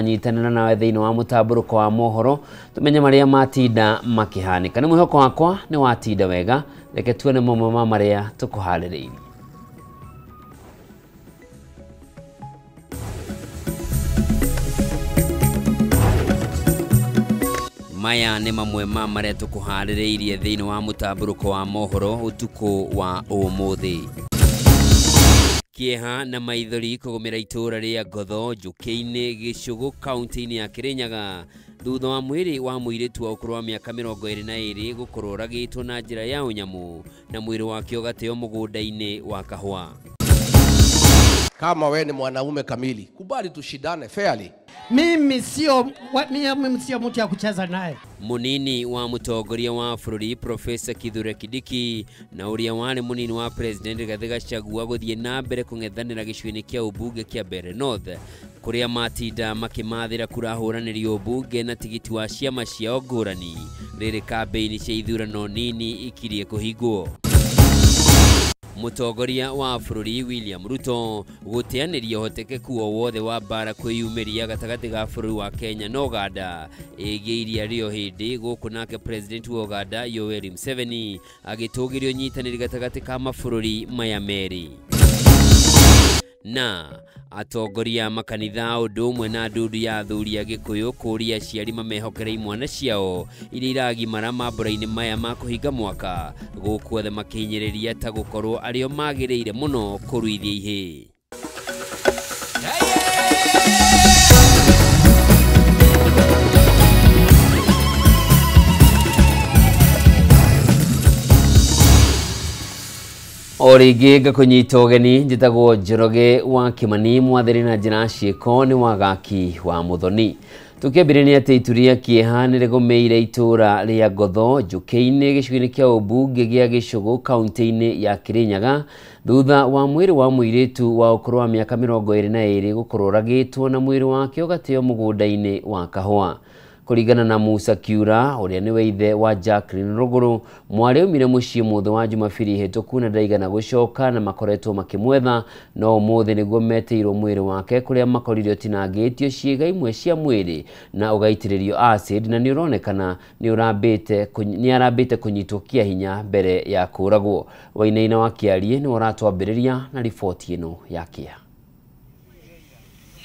Nyitanĩra nawe thĩinĩ wa mũtambũrũko wa mohoro tumenye marĩa matinda makĩhanĩka. Nĩ mwĩhoko wakwa nĩ watinda wega, reke tuone mamwe ma marĩa tũkũharĩrĩirie. Maya nĩ mamwe ma marĩa tũkũharĩrĩirie thĩinĩ wa mũtambũrũko wa mohoro ũtukũ wa ũmũthĩ. Kĩeha na maithori kũgũmĩra itũũra rĩa Ngotho Njũkĩ-inĩ Gĩcũgũ kaunti-inĩ ya Kĩrĩnyaga thutha wa mwĩrĩ wa mũirĩtu wa ũkũrũ wa mĩaka 22 gũkorwo ũragĩtwo na njĩra ya ũnyamũ na mwĩrĩ wake ũgateo mũgũnda-inĩ wa kahũa. Kama we ni mwanaume kamili, kubali tushindane fairly. Mimi sio mtu ya kucheza naye. Munini wa mutongoria wa bũrũri Professor Kithure Kindiki na ũrĩa warĩ munini wa President Rigathi Gachagua gũthiĩ na mbere kũng'ethanĩra gĩcigo-inĩ kĩa ũmbunge kĩa Mbeere North kũrĩa matinda makĩmathĩra kura hũranĩri ũmbunge na tigiti wa ciama ciao ngũrani rĩrĩ kambĩini cia ithurano nini ikirie kũhingwo. Mũtongoria wa bũrũri William Ruto gũteanĩria ũhotekeku o wothe wa mbara kwĩyumĩria gatagatĩ ga bũrũri wa Kenya na Uganda ĩgiĩ iria rĩo hĩndĩ gũkũ, nake President wa Uganda Yoweri Museveni agĩtũgĩria ũnyitanĩri gatagatĩ ka mabũrũri maya merĩ. Na atongoria makanitha ũndũ ũmwe na ndundu ya athuri a Gĩkũyũ kũria aciari mamehokere imwana ciao iria iragimara mambũra-inĩ maya ma kũhinga mwaka gũkũ othe makĩhinyĩrĩria ta gũkorwo arĩo magĩrĩire mũno kũruithia ihĩĩ. O rĩngĩ ngakũnyita ũgeni, njĩtagwo Njoroge wa Kĩmani, mwathĩri na njĩra ciĩko nĩ wagaki wa Mũthoni. Tũkĩambĩrĩria atĩ itu rĩa kĩeha nĩ rĩgũmĩire itũũra rĩa Ngotho Njũkĩ-inĩ gĩcigo-inĩ kĩa ũmbunge gĩa Gĩcũgũ kaunti-inĩ ya Kĩrĩnyaga thutha wa mwĩrĩ wa mũirĩtu wa ũkũrũ wa mĩaka 22 gũkorwo ũragĩtwo na mwĩrĩ wake ũgateo mũgũnda-inĩ wa kahũa. Kũringana na Musa Kiura ũrĩa nĩwe ithe wa Jacqueline Rũgũrũ, mwarĩ aumire mũciĩ mũthĩ wa Jumabiri hĩtũku na ndaigana gũcoka na makoretwo makĩmwetha, no ũmũthĩ nĩguo metĩirwo mwĩrĩ wake kũrĩa makorire ũtinangĩtio ciĩga imwe cia mwĩrĩ na ũgaitĩrĩrio acid na nĩ ũronekana nĩ arambĩte kũnyitwo kĩa hinya mbere ya kũragwo. Wainaina wa Kĩarie nĩwe ũratwambĩrĩria na riboti ĩno ya kĩeha.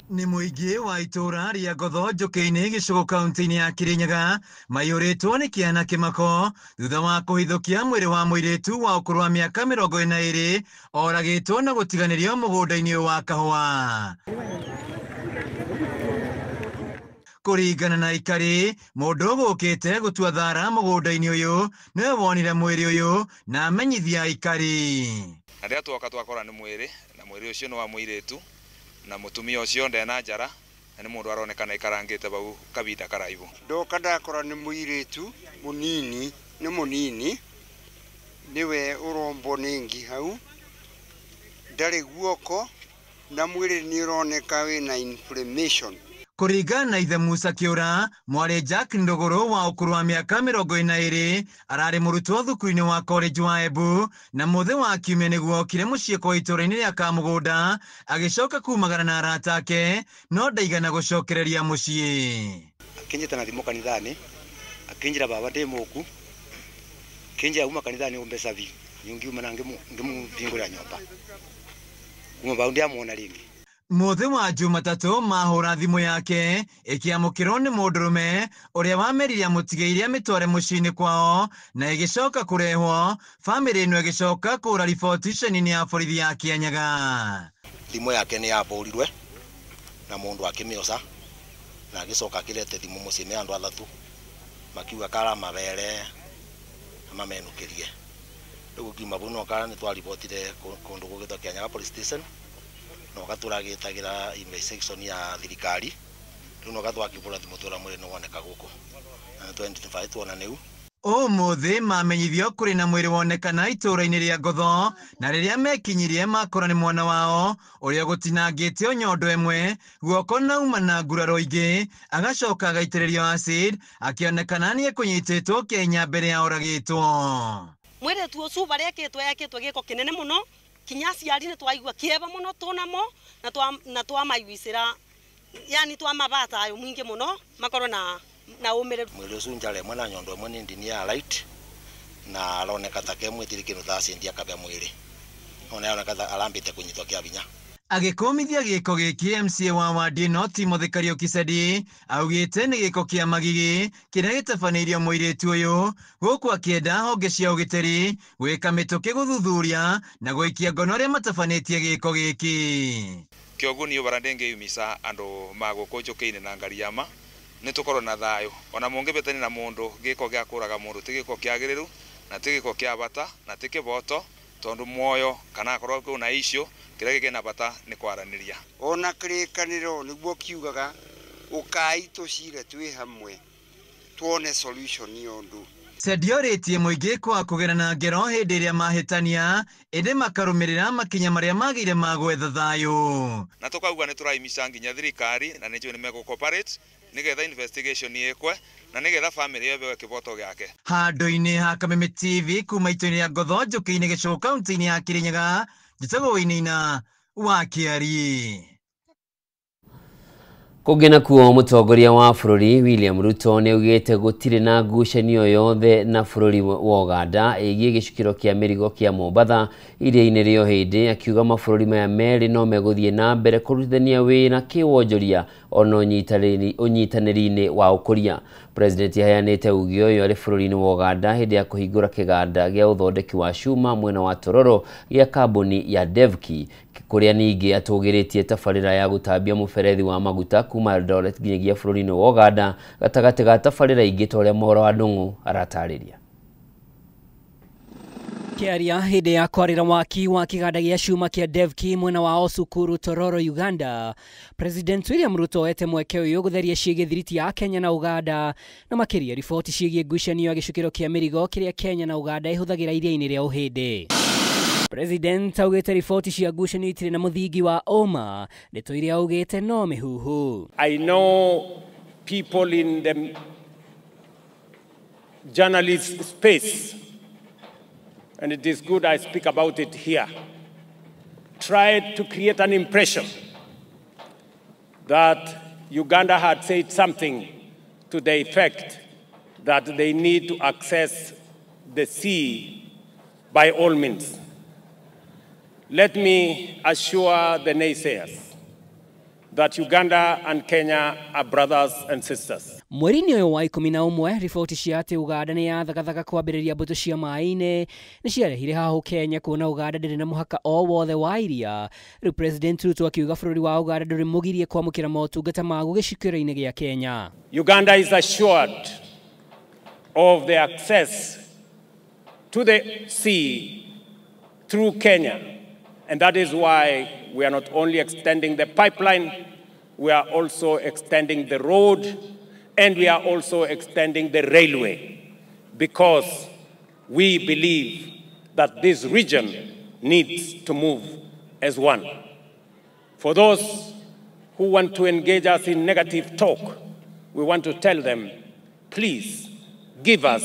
Nĩ mũingĩ wa itũũra rĩa Ngotho Njũkĩ-inĩ Gĩcũgũ kaunti-inĩ ya Kĩrĩnyaga maiyũrĩtwo nĩ kĩeha na kĩmako thutha wa kũhithũkia mwĩrĩ wa mũirĩtu wa ũkũrũ wa mĩaka 22 oragĩtwo na gũtiganĩrio mũgũnda-inĩ wa kahũa. Kũringana na ikari, mũndũ ũgũkĩte gũtua thara mũgũnda-inĩ ũyũ nĩwe wonire mwĩrĩ ũyũ na amenyithia aikari. Na rĩrĩa tuoka twakora nĩ mwĩrĩ, na mwĩrĩ ũcio nĩ wa mũirĩtu na mũtumia ũcio ndena njara na nĩ mũndũ aronekana aikarangĩte bau kabinda karaihu. Ndoka ndakora nĩ mũirĩtu mũnini, nĩ mũnini nĩwe ũrombwo nĩ ngi hau, ndarĩ guoko na mwĩrĩ nĩ ũroneka wĩna inflammation. Kũringana na ithe Musa Kĩũra, mwarĩ Jacqueline Rũgũrũ wa ũkũrũ wa mĩaka 22 ararĩ mũrutwo thukuru-inĩ wa college wa Embu na mũthĩ wa kiumia nĩguo okire mũciĩ kwa itũũra-inĩ rĩa Kamũgũnda agĩcoka kumagana na arata ake no ndaigana gũcokereria mũciĩ. Akĩnjĩta na thimũ kanitha-inĩ, akĩnjĩra baba ndĩ mũku, akĩnjĩra uma kanitha-inĩ ũmbe cabi, ngiuma na ngĩmũhingũrĩra nyũmba. Kuma bau ndiamuona rĩngĩ. Mũthĩ wa Jumatatũ mahũra thimũ yake ĩkĩamũkĩrwo nĩ mũndũrũme ũrĩa wamerire amũtigĩire amĩtware mũciĩ-inĩ kwao na ĩgĩcoka kũrehwo. Bamĩrĩ ĩno ĩgĩcoka kũra riboti ceceni-inĩ ya borithi ya Kĩanyaga. Thimũ yake nĩ yabũrirwe na mũndũ akĩmĩoca na agĩcoka akĩrete thimũ mũciĩ nĩ andũ athatũ makiuga kara mabere mamenũkĩrie. Rĩu ngiuma bau no kara nĩ twaribotire kũndũ gũgĩtwo Kĩanyaga police station no gatũragĩtagĩra investigation ya thirikari rĩu no gatwakĩbũra thimũ twĩra mwĩrĩ nĩ woneka gũkũ na nĩ twa-identify tuona nĩu. Ũmũthĩ mamenyithio kũrĩ na mwĩrĩ wonekana itũũra-inĩ rĩa Ngotho na rĩrĩa mekinyirie makora nĩ mwana wao ũrĩa gũtinangĩtio nyondo ĩmwe guoko na uma na nguraro ingĩ agacoka agaitĩrĩrio acid akĩonekana nĩ ekũnyitĩtwo kĩa hinya mbere ya oragĩtwo. Mwĩrĩtu ũcio barĩa ekĩtwo ekĩtwo gĩko kĩnene mũno kinya aciari nĩ twaigua kĩeva mũno tũnamo na twamaiguicĩra Yani twamaba thayo mwingi muno makorwo na umire mwiri ucio njare mwe na nyondo mwe ni ndini ya light na aroneka ta ke mwitiri kindu thacendia kabya mwiri ona aroneka arambite kunyitwo kia binya. Agĩkũmithia gĩko gĩkĩ MCA wa wadi ĩno Timothy Kariuki Sedi augĩte nĩ gĩko kĩa magigi kĩrĩa gĩtabanĩirio mũirĩtu ũyũ gũkũ akĩenda honge cia ũgitĩri gwĩka mĩtũkĩ gũthuthuria na gũikia ngono arĩa matabanĩtie gĩko gĩkĩ. Kĩoguo niĩ bara ndĩngĩumisa andũ ma gũkũ Njũkĩ-inĩ na Ngariama nĩ tũkorwo na thayũ ona mũngĩbĩtania na mũndũ gĩko gĩa kũraga mũndũ ti gĩko kĩagĩrĩru na ti gĩko kĩa bata na ti kĩboto tondu muoyo kana akorwo kwĩna icio kĩrĩa gĩkĩna bata nĩ kwaranĩria. Ona kĩrĩkanĩro nĩguo kiugaga ũkai tũcire twĩ hamwe tuone solution ya ũndũ. Sedi orĩtie mũingĩ kwa kũgerana ngero hĩndĩ ĩrĩa mahĩtania ĩndĩ makarũmĩrĩra makinya marĩa magĩire ma gwetha thayũ. Na tũkauga nĩ tũraimica nginya thirikari na nĩnjũĩ nĩ megũ cooperate nĩgetha investigation ĩkwe na nĩgetha family ĩheo kĩboto gĩake. Handũ-inĩ ha Kameme TV kuma itũra-inĩ rĩa Ngotho Njũkĩ-inĩ Gĩcũgũ kaunti-inĩ ya Kĩrĩnyaga, njĩtagwo Wainaina wa Kĩari. Kũngĩ nakuo mũtongoria wa bũrũri William Ruto nĩaugĩte gũtirĩ na ngucanio yothe na bũrũri wa Uganda ĩgiĩ gĩcukĩro kĩa mĩrigo kĩa Mombatha iria-inĩ rĩa Ũhĩndĩ, akiuga mabũrũri maya merĩ no megũthiĩ na mbere kũrutithania wĩra kĩwonjoria ona ũnyitanĩri-inĩ wa ũkũria. President aheanĩte uge ũyũ arĩ bũrũri-inĩ wa Uganda hĩndĩ ya kũhingũra kĩganda gĩa ũthondeki wa cuma mwena wa Tororo gĩa kambuni ya Devki, kũrĩa ningĩ atũgĩrĩtie tabarĩra ya gũtambia mũberethi wa maguta kuma Eldoret nginyagia bũrũri-inĩ wa Uganda gatagatĩ ga tabarĩra ingĩ ta ũrĩa mohoro wa Ndung'u aratarĩria. Kĩaria hĩndĩ ya kwarĩra waki wa kĩganda gĩa cuma kĩa Devki mwena wa Osukuru Tororo Uganda, President William Ruto ete mweke ũyũ gũtheria ciĩgiĩ thiriti ya Kenya na Uganda na makĩria riboti ciĩgiĩ ngucanio ya gĩcukĩro kĩa mĩrigo kĩrĩa Kenya na Uganda ĩhũthagĩra iria-inĩ rĩa Ũhĩndĩ. President augĩte riboti cia ngucanio itirĩ na mũthingi wa ũma, ndeto iria augĩte no mĩhuhu. I know people in the journalist space, and it is good I speak about it here, tried to create an impression that Uganda had said something to the effect that they need to access the sea by all means. Let me assure the naysayers that Uganda and Kenya are brothers and sisters. Mweri-inĩ ũyũ wa 11 riboti cia atĩ Uganda nĩ yathagathaga kwambĩrĩria mbũtũ cia maĩ-inĩ nĩ ciarehire hahũ Kenya kuona Uganda ndĩrĩ na mũhaka o wothe wa iria. Rĩu President Ruto akiuga bũrũri wa Uganda ndũrĩ mũgirie kwamũkĩra motungata maguo gĩcukĩro-inĩ gĩa Kenya. Uganda is assured of the access to the sea through Kenya, and that is why we are not only extending the pipeline, we are also extending the road, and we are also extending the railway, because we believe that this region needs to move as one. For those who want to engage us in negative talk, we want to tell them, please give us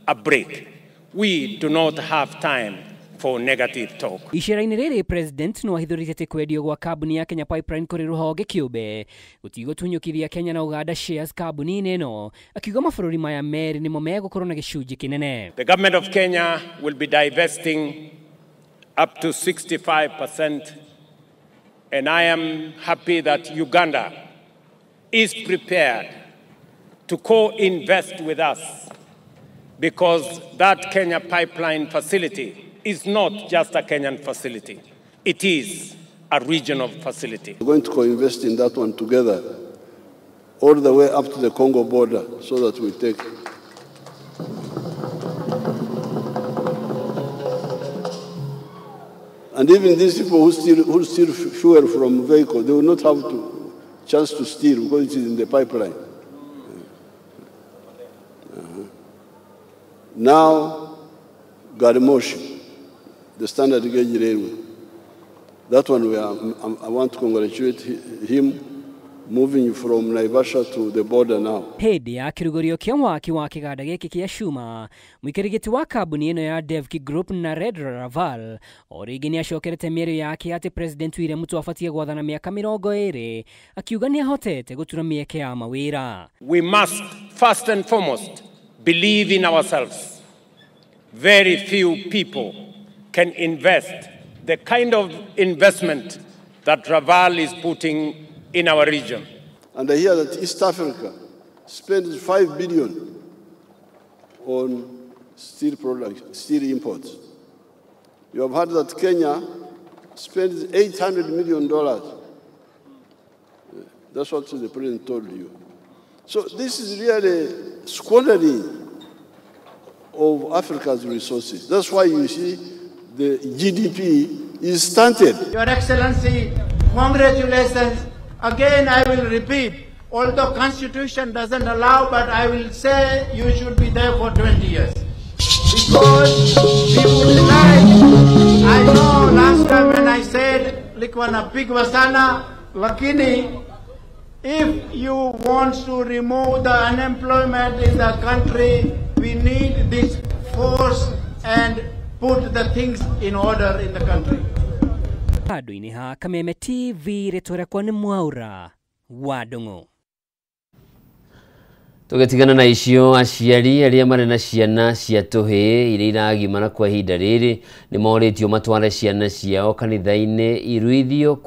a break. We do not have time for negative talk. Icera-inĩ rĩrĩ President no ahithũrĩtie atĩ kwendio gwa kambuni ya Kenya Pipeline kũrĩ rũhonge kĩũmbe gũtigũtunyũkithia Kenya na Uganda shares kambuni-inĩ ĩno, akiuga mabũrũri maya merĩ nĩmo megũkorwo na gĩcunjĩ kĩnene. The government of Kenya will be divesting up to 65%, and I am happy that Uganda is prepared to co-invest with us, because that Kenya Pipeline facility is not just a Kenyan facility. It is a regional facility. We're going to co-invest in that one together, all the way up to the Congo border, so that we take. And even these people who steal fuel from vehicle, they will not have to chance to steal because it is in the pipeline. Now, Garimoshi, the standard gauge railway. That one, I want to congratulate him moving from Naivasha to the border now. Hĩndĩ ya kĩrugũrio kĩa waki wa kĩganda gĩkĩ kĩa cuma, mũikarĩri wa kambuni ĩno ya Devki Group na Narendra Raval o rĩngĩ nĩacokerete mĩario yake atĩ President William Ruto abatiĩ gwathana mĩaka 20, akiuga nĩahotete gũtura mĩeke ya mawĩra. We must first and foremost believe in ourselves. Very few people can invest the kind of investment that Raval is putting in our region. And I hear that East Africa spends 5 billion on steel products, steel imports. You have heard that Kenya spends $800 million. That's what the president told you. So this is really squandering of Africa's resources. That's why you see the GDP is stunted. Your Excellency, congratulations. Again, I will repeat, although Constitution doesn't allow, but I will say you should be there for 20 years. Because we would like, I know last time when I said, likuwa napigwa sana, lakini if you want to remove the unemployment in the country, we need this force and put the things in order in the country. Handũ-inĩ ha Kameme TV, rĩtwa rĩakwa nĩ Mwaura wa Ndung'u. Tũgĩtigana na icio, aciari arĩa marĩ na ciana cia tũhĩĩ iria iragimara kwa ihinda rĩrĩ nĩ morĩtio matware ciana ciao kanitha-inĩ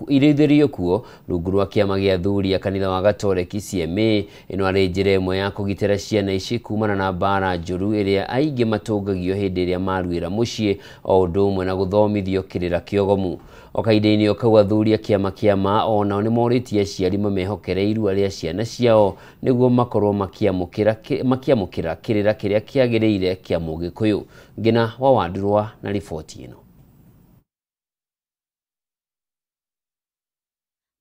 iruithĩrio kuo rungu rwa kĩama gĩa athuri a kanitha wa Gatoreki CMA. Ĩno arĩ njĩra ĩmwe ya kũgitĩra ciana ici kumana na mbara njũru ĩrĩa aingĩ matũngagio hĩndĩ ĩrĩa maruĩra mũciĩ, o ũndũ ũmwe na gũthomithio kĩrĩra kĩogomu. O kahinda-inĩ o kau, athuri a kĩama kĩa ma onao nĩ morĩtie aciari mamehokere irua rĩa ciana ciao nĩguo makorwo makĩamũkĩra kĩrĩra kĩrĩa kĩagĩrĩire kĩa Mũgĩkũyũ. Ngina wa Wandurwa na riboti ĩno.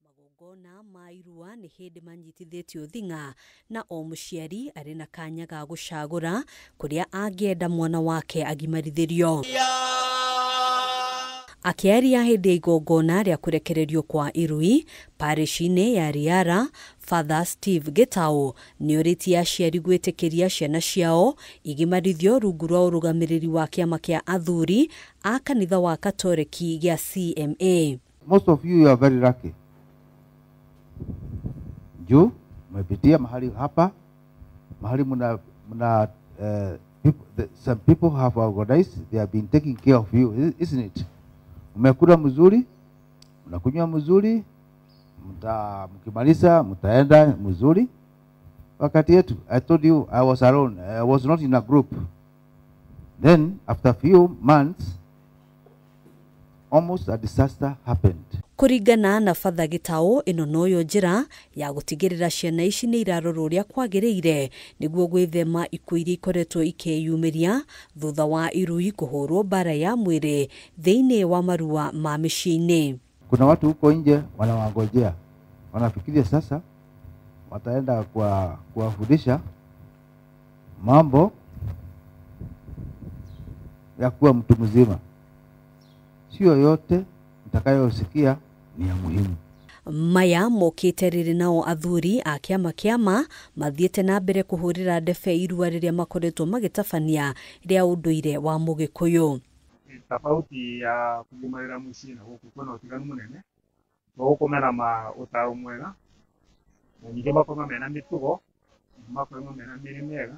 Magongona ma irua nĩ hĩndĩ manyitithĩtio thing'a na o mũciari arĩ na kanya ga gũcagũra kũrĩa angĩenda mwana wake agimarithĩrio. Akĩaria hĩndĩ ya igongona rĩa kũrekererio kwa irui parish-inĩ ya Riara, Father Steve Gitau nĩorĩtie aciari gwĩtĩkĩria ciana ciao igimarithio rungu rwa ũrũgamĩrĩri wa kĩama kĩa athuri a kanitha wa Katoreki gĩa CMA. Most of you are very lucky. Juu mmepitia mahali hapa, mahali mna people, some people have organized, they have been taking care of you, isn't it? Mmekula mzuri, mnakunywa mzuri, mkimaliza mtaenda mzuri. Wakati yetu, I told you I was alone, I was not in a group. Then after few months, almost a disaster happened. Kũringana na Father Gitau, ĩno noyo njĩra ya gũtigĩrĩra ciana ici nĩ irarorwo ũrĩa kwagĩrĩire nĩguo gwĩthema ikuũ iria ikoretwo ikĩyumĩria thutha wa irui kũhũrwo mbara ya mwĩrĩ thĩinĩ wa marua ma mĩciĩ-inĩ. Kuna watu huko nje wanawangojea, wanafikiria sasa wataenda kuwafundisha mambo ya kuwa mtu mzima. Sio yote mtakayosikia ni ya muhimu. Maya mokĩte rĩrĩ nao athuri a kĩama kĩama mathiĩte na mbere kũhũrĩra ndebe irua rĩrĩa makoretwo magĩtabania rĩa ũndũire wa Mũgĩkũyũ. Tofauti ya kugimarĩra mũciĩ na gũkũ kwĩna ũtiganu mũnene, gũkũ mena ũtaro mwega na ningĩ makorwo mena mĩtugo, makorwo mena mĩrĩ mĩega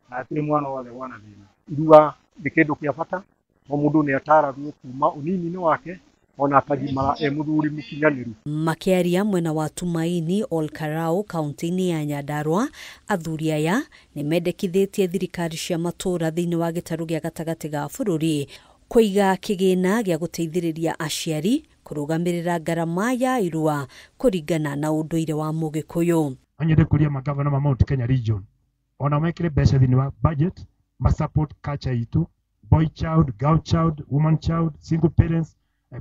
na hatirĩ mwana wothe wona thĩna. Irua nĩ kĩndũ kĩa bata, o mũndũ nĩ ataragwo kuma ũnini-inĩ wake ona akagimara e mũthuri mũkinyanĩru. Makĩaria mwena wa Tumaini Olkarau kaunti-inĩ ya Nyandarua, athuri aya nĩ mendekithĩtie thirikari cia matũũra thĩinĩ wa gĩtarũ gĩa gatagatĩ ga bũrũri kũiga kĩgĩna gĩa gũteithĩrĩria aciari kũrũgamĩrĩra ngarama ya irua kũringana na ũndũire wa Mũgĩkũyũ. Nyende kũria magavana ma Mount Kenya region ona mekĩre mbeca thĩinĩ wa budget ma support culture itũ, boy child, girl child, woman child, single parents,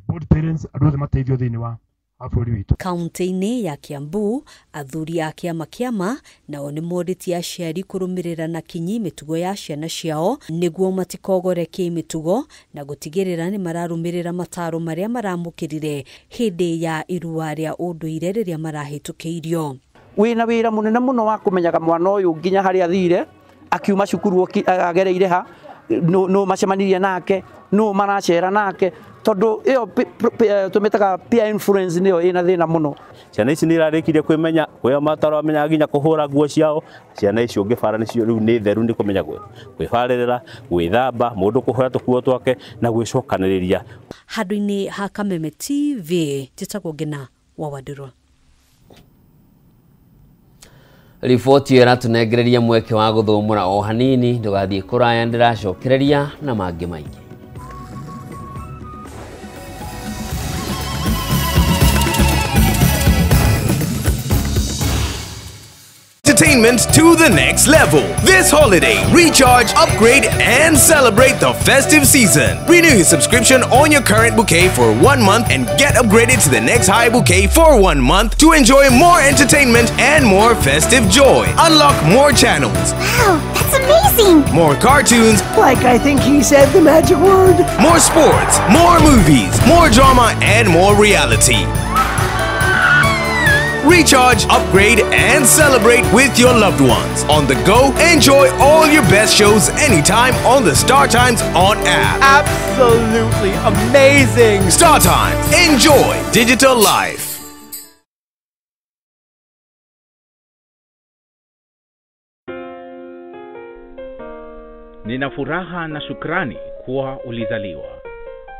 board parents, andũ othe mateithio thĩinĩ wa wa bũrũri witũ. Kaunti-inĩ ya Kiambu, athuri a kĩama kĩama nao nĩ morĩtie aciari kũrũmĩrĩra na kinyi mĩtugo ya ciana ciao nĩguo matikogore kĩmĩtugo na gũtigĩrĩra nĩ mararũmĩrĩra mataro marĩa maramũkĩrire hĩndĩ ya irua rĩa ũndũire rĩrĩa marahĩtũkĩirio. Wĩna wĩra mũnene mũno wa kũmenyaga mwana ũyũ nginya harĩa athire, akiuma cukuru agereire ha, no macemanirie nake, no maracera nake, tondu iyo tumetaga peer influence niyo ina thina muno. Ciana ici nĩ irarĩkirie kwĩmenya, kwĩo mataramenya nginya kũhũra nguo ciao. Ciana icio ũngĩbara nĩcio rĩu nĩ theru, nĩ kũmenya kwĩbarĩrĩra, gwĩthamba, mũndũ kũhũra tũkuo twake na gwĩcokanĩrĩria. Handũ-inĩ ha Kameme TV, njĩtagwo Ngina wa Wandirwa. Riboti ĩyo ĩratũnengereria mweke wa gũthũmũra o hanini, ndũgathiĩ kũraya, ndĩracokereria na mangĩ maingĩ. Entertainment to the next level. This holiday, recharge, upgrade, and celebrate the festive season. Renew your subscription on your current bouquet for 1 month and get upgraded to the next high bouquet for 1 month to enjoy more entertainment and more festive joy. Unlock more channels. Wow, that's amazing! More cartoons. Like I think he said the magic word. More sports, more movies, more drama, and more reality. Recharge, upgrade, and celebrate with your loved ones. On the go, enjoy all your best shows anytime on the Star Times On app. Absolutely amazing! Star Times, enjoy digital life. Nina furaha na shukrani kuwa ulizaliwa,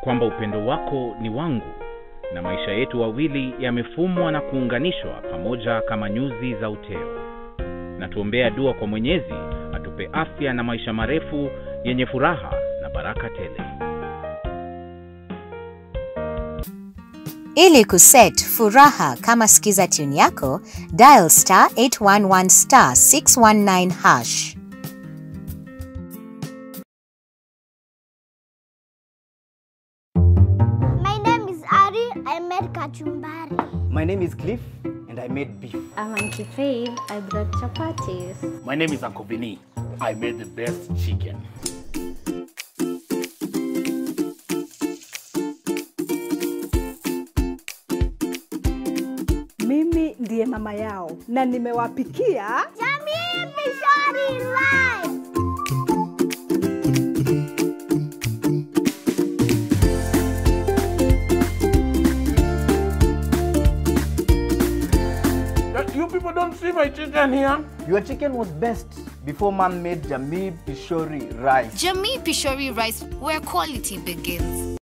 kwamba upendo wako ni wangu, na maisha yetu wawili yamefumwa na kuunganishwa pamoja kama nyuzi za uteo. Na tuombea dua kwa Mwenyezi atupe afya na maisha marefu yenye furaha na baraka tele. Ili kuset furaha kama skiza tune yako, dial star 811 star 619 hash. Kachumbari. My name is Cliff and I made beef. I'm Auntie Faith. I brought chapatis. My name is Uncle Vinny. I made the best chicken. Mimi ndiye mama yao na nimewapikia Jamii Pishori Rice. You people don't see my chicken here. Your chicken was best before man made Jamii Pishori Rice. Jamii Pishori Rice, where quality begins.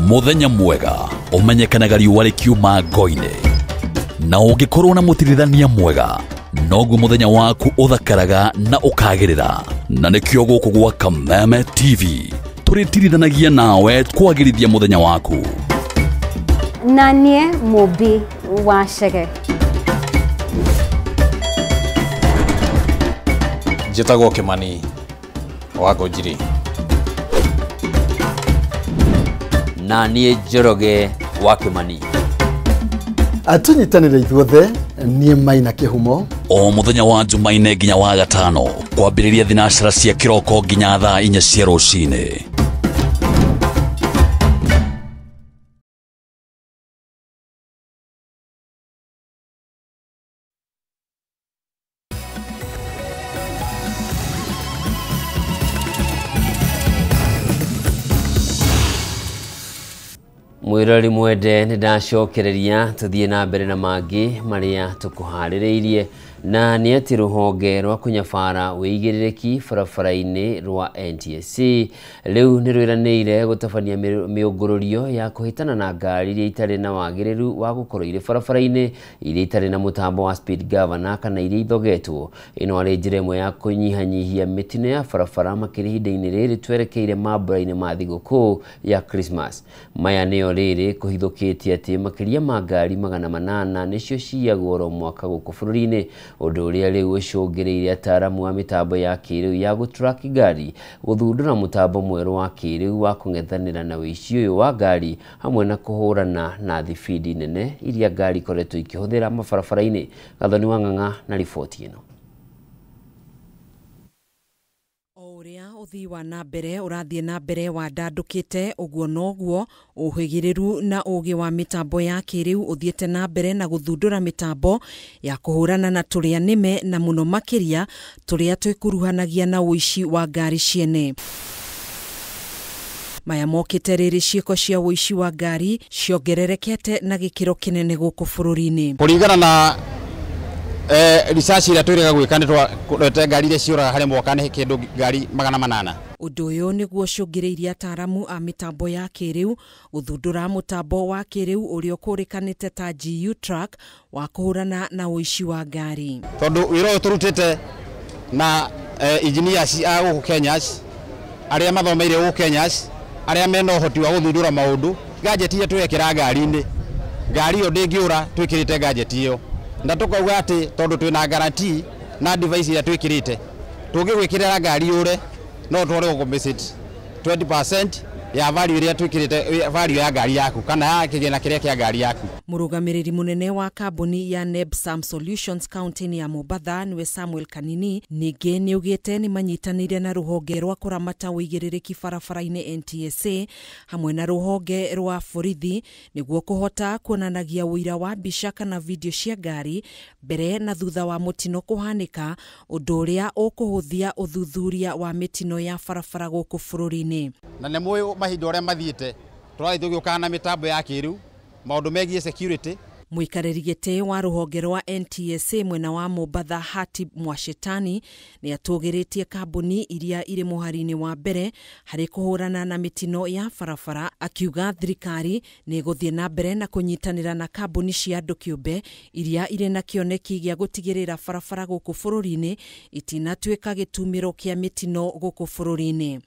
Muthenya mwega umenyekanaga riũa rĩkiuma ngo-inĩ, na ũngĩkorwo na mũtirithania mwega noguo muthenya waku ũthakaraga na ũkagĩrĩra. Na nĩkĩo gũkũ gwa Kameme TV tũrĩtirithanagia nawe kwagĩrithia muthenya waku. Nanie Mobi wa Chege. Njĩtagwo Kimani wa Ngũnjiri. Na niĩ Njoroge wa Kimani. Atunyitanĩre ithuothe niĩ Maina Kĩhumo. O muthenya wa Jumaine nginya wa gatano kwambĩrĩria thinacara cia kĩroko nginya thaa 4 cia rũcinĩ. Mwirori mwende nĩ ndacokereria tũthiĩ na mbere na mangĩ marĩa tũkũharĩrĩirie, na nĩ atĩ rũhonge rwa kũnyabara wĩigĩrĩrĩki barabara-inĩ rwa NTSA rĩu nĩ rwĩranĩire gũtabania mĩũngũrũrio ya kũhĩtana na ngari iria itarĩ na wagĩrĩru wa gũkorwo irĩ barabara-inĩ, iria itarĩ na mũtambo wa speed governor kana iria ithogetwo. Ĩno arĩ njĩra ĩmwe ya kũnyihanyihia mĩtino ya barabara makĩria ihinda-inĩ rĩrĩ twerekeire mambura-inĩ ma thigũkũ ya Christmas. Maya nĩyo rĩrĩ kũhithũkĩtie atĩ makĩria ma ngari 800 nĩcio ciyagwo oro mwaka gũkũ bũrũri-inĩ. Ũndũ ũrĩa rĩu ũcũngĩrĩirie ataaramu a mĩtambo ya kĩrĩu ya gũtrack ngari gũthundũra mũtambo mwerũ wa kĩrĩu wa kũng'ethanĩra na ũici ũyũ wa ngari hamwe na kũhũrana na thibindi nene iria ngari ikoretwo ikĩhũthĩra mabarabara-inĩ. Gathoni wa Ng'ang'a na riboti ĩno. Ũthii wa na mbere ũrathiĩ na mbere wandandũkĩte ũguo noguo ũhĩgĩrĩru na ũgĩ wa mĩtambo ya kĩrĩu ũthiĩte na mbere na gũthundũra mĩtambo ya kũhũrana na tũrĩa nĩme na mũno makĩria tũrĩa twĩkuruhanagia na ũici wa ngari ciene. Maya mokĩte rĩrĩ ciĩko cia ũici wa ngari ciongererekete na gĩkĩro kĩnene gũkũ bũrũri-inĩ. Kũringana na research ĩrĩa twĩrĩga gwĩka nĩ twarete ngari iria ciũraga harĩ mwaka nĩ kĩndũ ngari 800. Ũndũ ũyũ nĩguo ũcũngĩrĩirie ataaramu a mĩtambo ya kĩrĩu gũthundũra mũtambo wa kĩrĩu ũrĩa ũkũrĩkanĩte ta GU Track wa kũhũrana na ũici wa ngari. Tondũ wĩra ũyũ tũrutĩte na engineers a gũkũ Kenya, arĩa mathomeire gũkũ Kenya, arĩa mena ũhoti wa gũthundũra maũndũ, gadget iria twekĩra ngari-inĩ, ngari ĩyo ndĩngĩũra twĩkĩrĩte gadget ĩyo. Na tukauga atĩ tondũ twĩna guarantee na device iria twĩkĩrĩte, tũngĩgwĩkĩrĩra ngari yũre no tware gũcompensate 20% ya value iria twĩkĩrĩte, value ya ngari yaku kana ya kĩgĩna kĩrĩa kĩa ngari yaku. Mũrũgamĩrĩri mũnene wa kambuni ya Nebsam Solutions kaunti-inĩ ya Mombatha nĩwe Samuel Kanini ningĩ nĩaugĩte nĩ manyitanĩire na rũhonge rwa kũramata ũigĩrĩrĩki barabara-inĩ NTSA hamwe na rũhonge rwa borithi nĩguo kũhota kuonanagia ũira wa mbica kana video cia ngari mbere na thutha wa mũtino kũhanĩka, ũndũ ũrĩa ũkũhũthia ũthuthuria wa mĩtino ya barabara gũkũ bũrũri-inĩ. Na nĩ mũĩ mahinda ũrĩa mathiĩte tũrathiĩ tũgĩũkaga na mĩtambo ya kĩrĩu maũndũ megiĩ security. Mũikarĩri gĩtĩ wa rũhonge rwa NTSA mwena wa Mombatha Hatib Mwashetani nĩ atũgĩrĩtie kambuni iria irĩ mũhari-inĩ wa mbere harĩ kũhũrana na mĩtino ya barabara, akiuga thirikari nĩ ĩgũthiĩ na mbere na kũnyitanĩra na kambuni cia andũ kĩũmbe iria irĩ na kĩoneki gĩa gũtigĩrĩra barabara gũkũ bũrũri-inĩ itinatuĩka gĩtumĩro kĩa mĩtino gũkũ bũrũri-inĩ.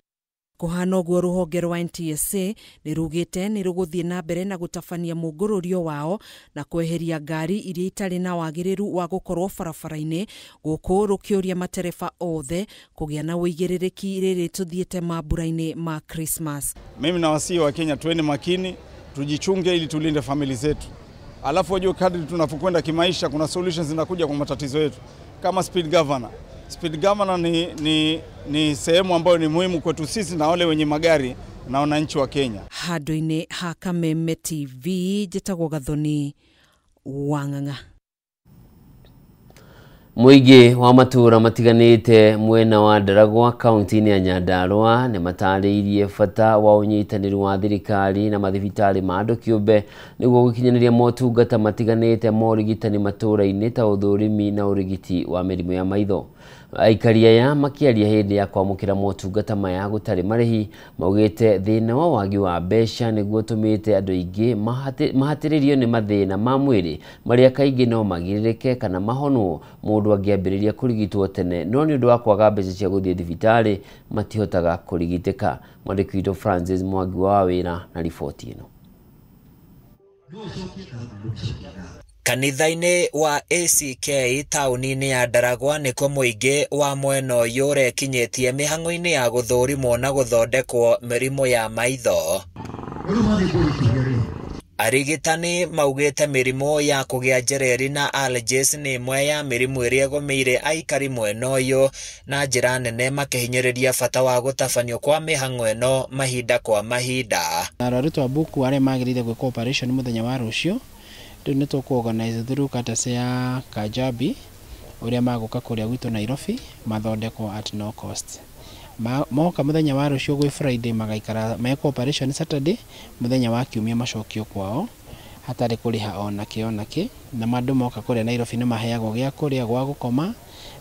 Kũhana ũguo rũhonge rwa NTSA nĩ rugĩte nĩ rũgũthiĩ na mbere na gũtabania mũngũrũrio wao na kweheria ngari iria itarĩ na wagĩrĩru wa gũkorwo barabara-inĩ gũkũ rũkĩũria matereba othe kũgĩa na ũigĩrĩrĩki rĩrĩ tũthiĩte mambura-inĩ ma Christmas. Mimi nawasihi wa Kenya tuende makini, tujichunge ili tulinde famili zetu. Alafu wajue kadri tunapokwenda kimaisha kuna solutions zinakuja kwa matatizo yetu kama speed governor. Speed governor ni sehemu ambayo ni muhimu kwetu sisi na wale wenye magari na wananchi wa Kenya. Handũ-inĩ ha Kameme TV njĩtagwo Gathoni wa Ng'ang'a. Mũingĩ wa matũũra matiganĩte mwena wa Ndaragwa kaunti-inĩ ya Nyandarua nĩ matarĩirie bata wa ũnyitanĩri wa thirikari na mathibitarĩ ma andũ kĩũmbe nĩguo gũkinyanĩria motungata matiganĩte ma ũrigitani matũũra-inĩ ta ũthũrimi na ũrigiti wa mĩrimũ ya maitho. Aikari aya makĩaria hĩndĩ ya kwamũkĩra motungata maya gũtarĩ marĩhi maugĩte thĩna wa wagi wa mbeca nĩguo ũtũmĩte andũ aingĩ mahatĩrĩrio nĩ mathĩna ma mwĩrĩ marĩa kaingĩ no magirĩrĩke kana mahonwo mũndũ angĩambĩrĩria kũrigitwo tene, no nĩ ũndũ wa kwaga mbeca cia gũthiĩ thibitarĩ matihotaga kũrigitĩka. Mwandĩki witũ Francis Mwangi wa Wĩra na riboti ĩno. Kanitha-inĩ wa ACK taũni-inĩ ya Ndaragwa nĩkuo mũingĩ wa mwena ũyũ ũrekinyĩtie mĩhang'o-inĩ ya gũthũrimwo na gũthondekwo mĩrimũ ya maitho. Arigitani maugĩte mĩrimũ ya kũgĩa njereri na allergies nĩ ĩmwe ya mĩrimũ ĩrĩa ĩgũmĩire aikari mwena ũyũ na njĩra nene, makĩhinyĩrĩria bata wa gũtabanio kwa mĩhang'o ĩno mahinda kwa mahinda. Arwaru twa Buku arĩa magĩrĩire gwĩka operation mũthenya wa rũciũ rĩu nĩ tũkũ-organize through courtesy ya Kajabi ũrĩa magũka kũrĩa gwitũ Nairobi mathondekwo at no cost. Moka mũthenya wa rũciũ gwĩ Friday magaikara mekwo operation Saturday, mũthenya wa kiumia macokio kwao hatarĩ kũrĩha ona kĩ ona kĩ. Na andũ moka kũrĩa Nairobi nĩ maheagwo gĩa kũrĩa, gwa gũkoma,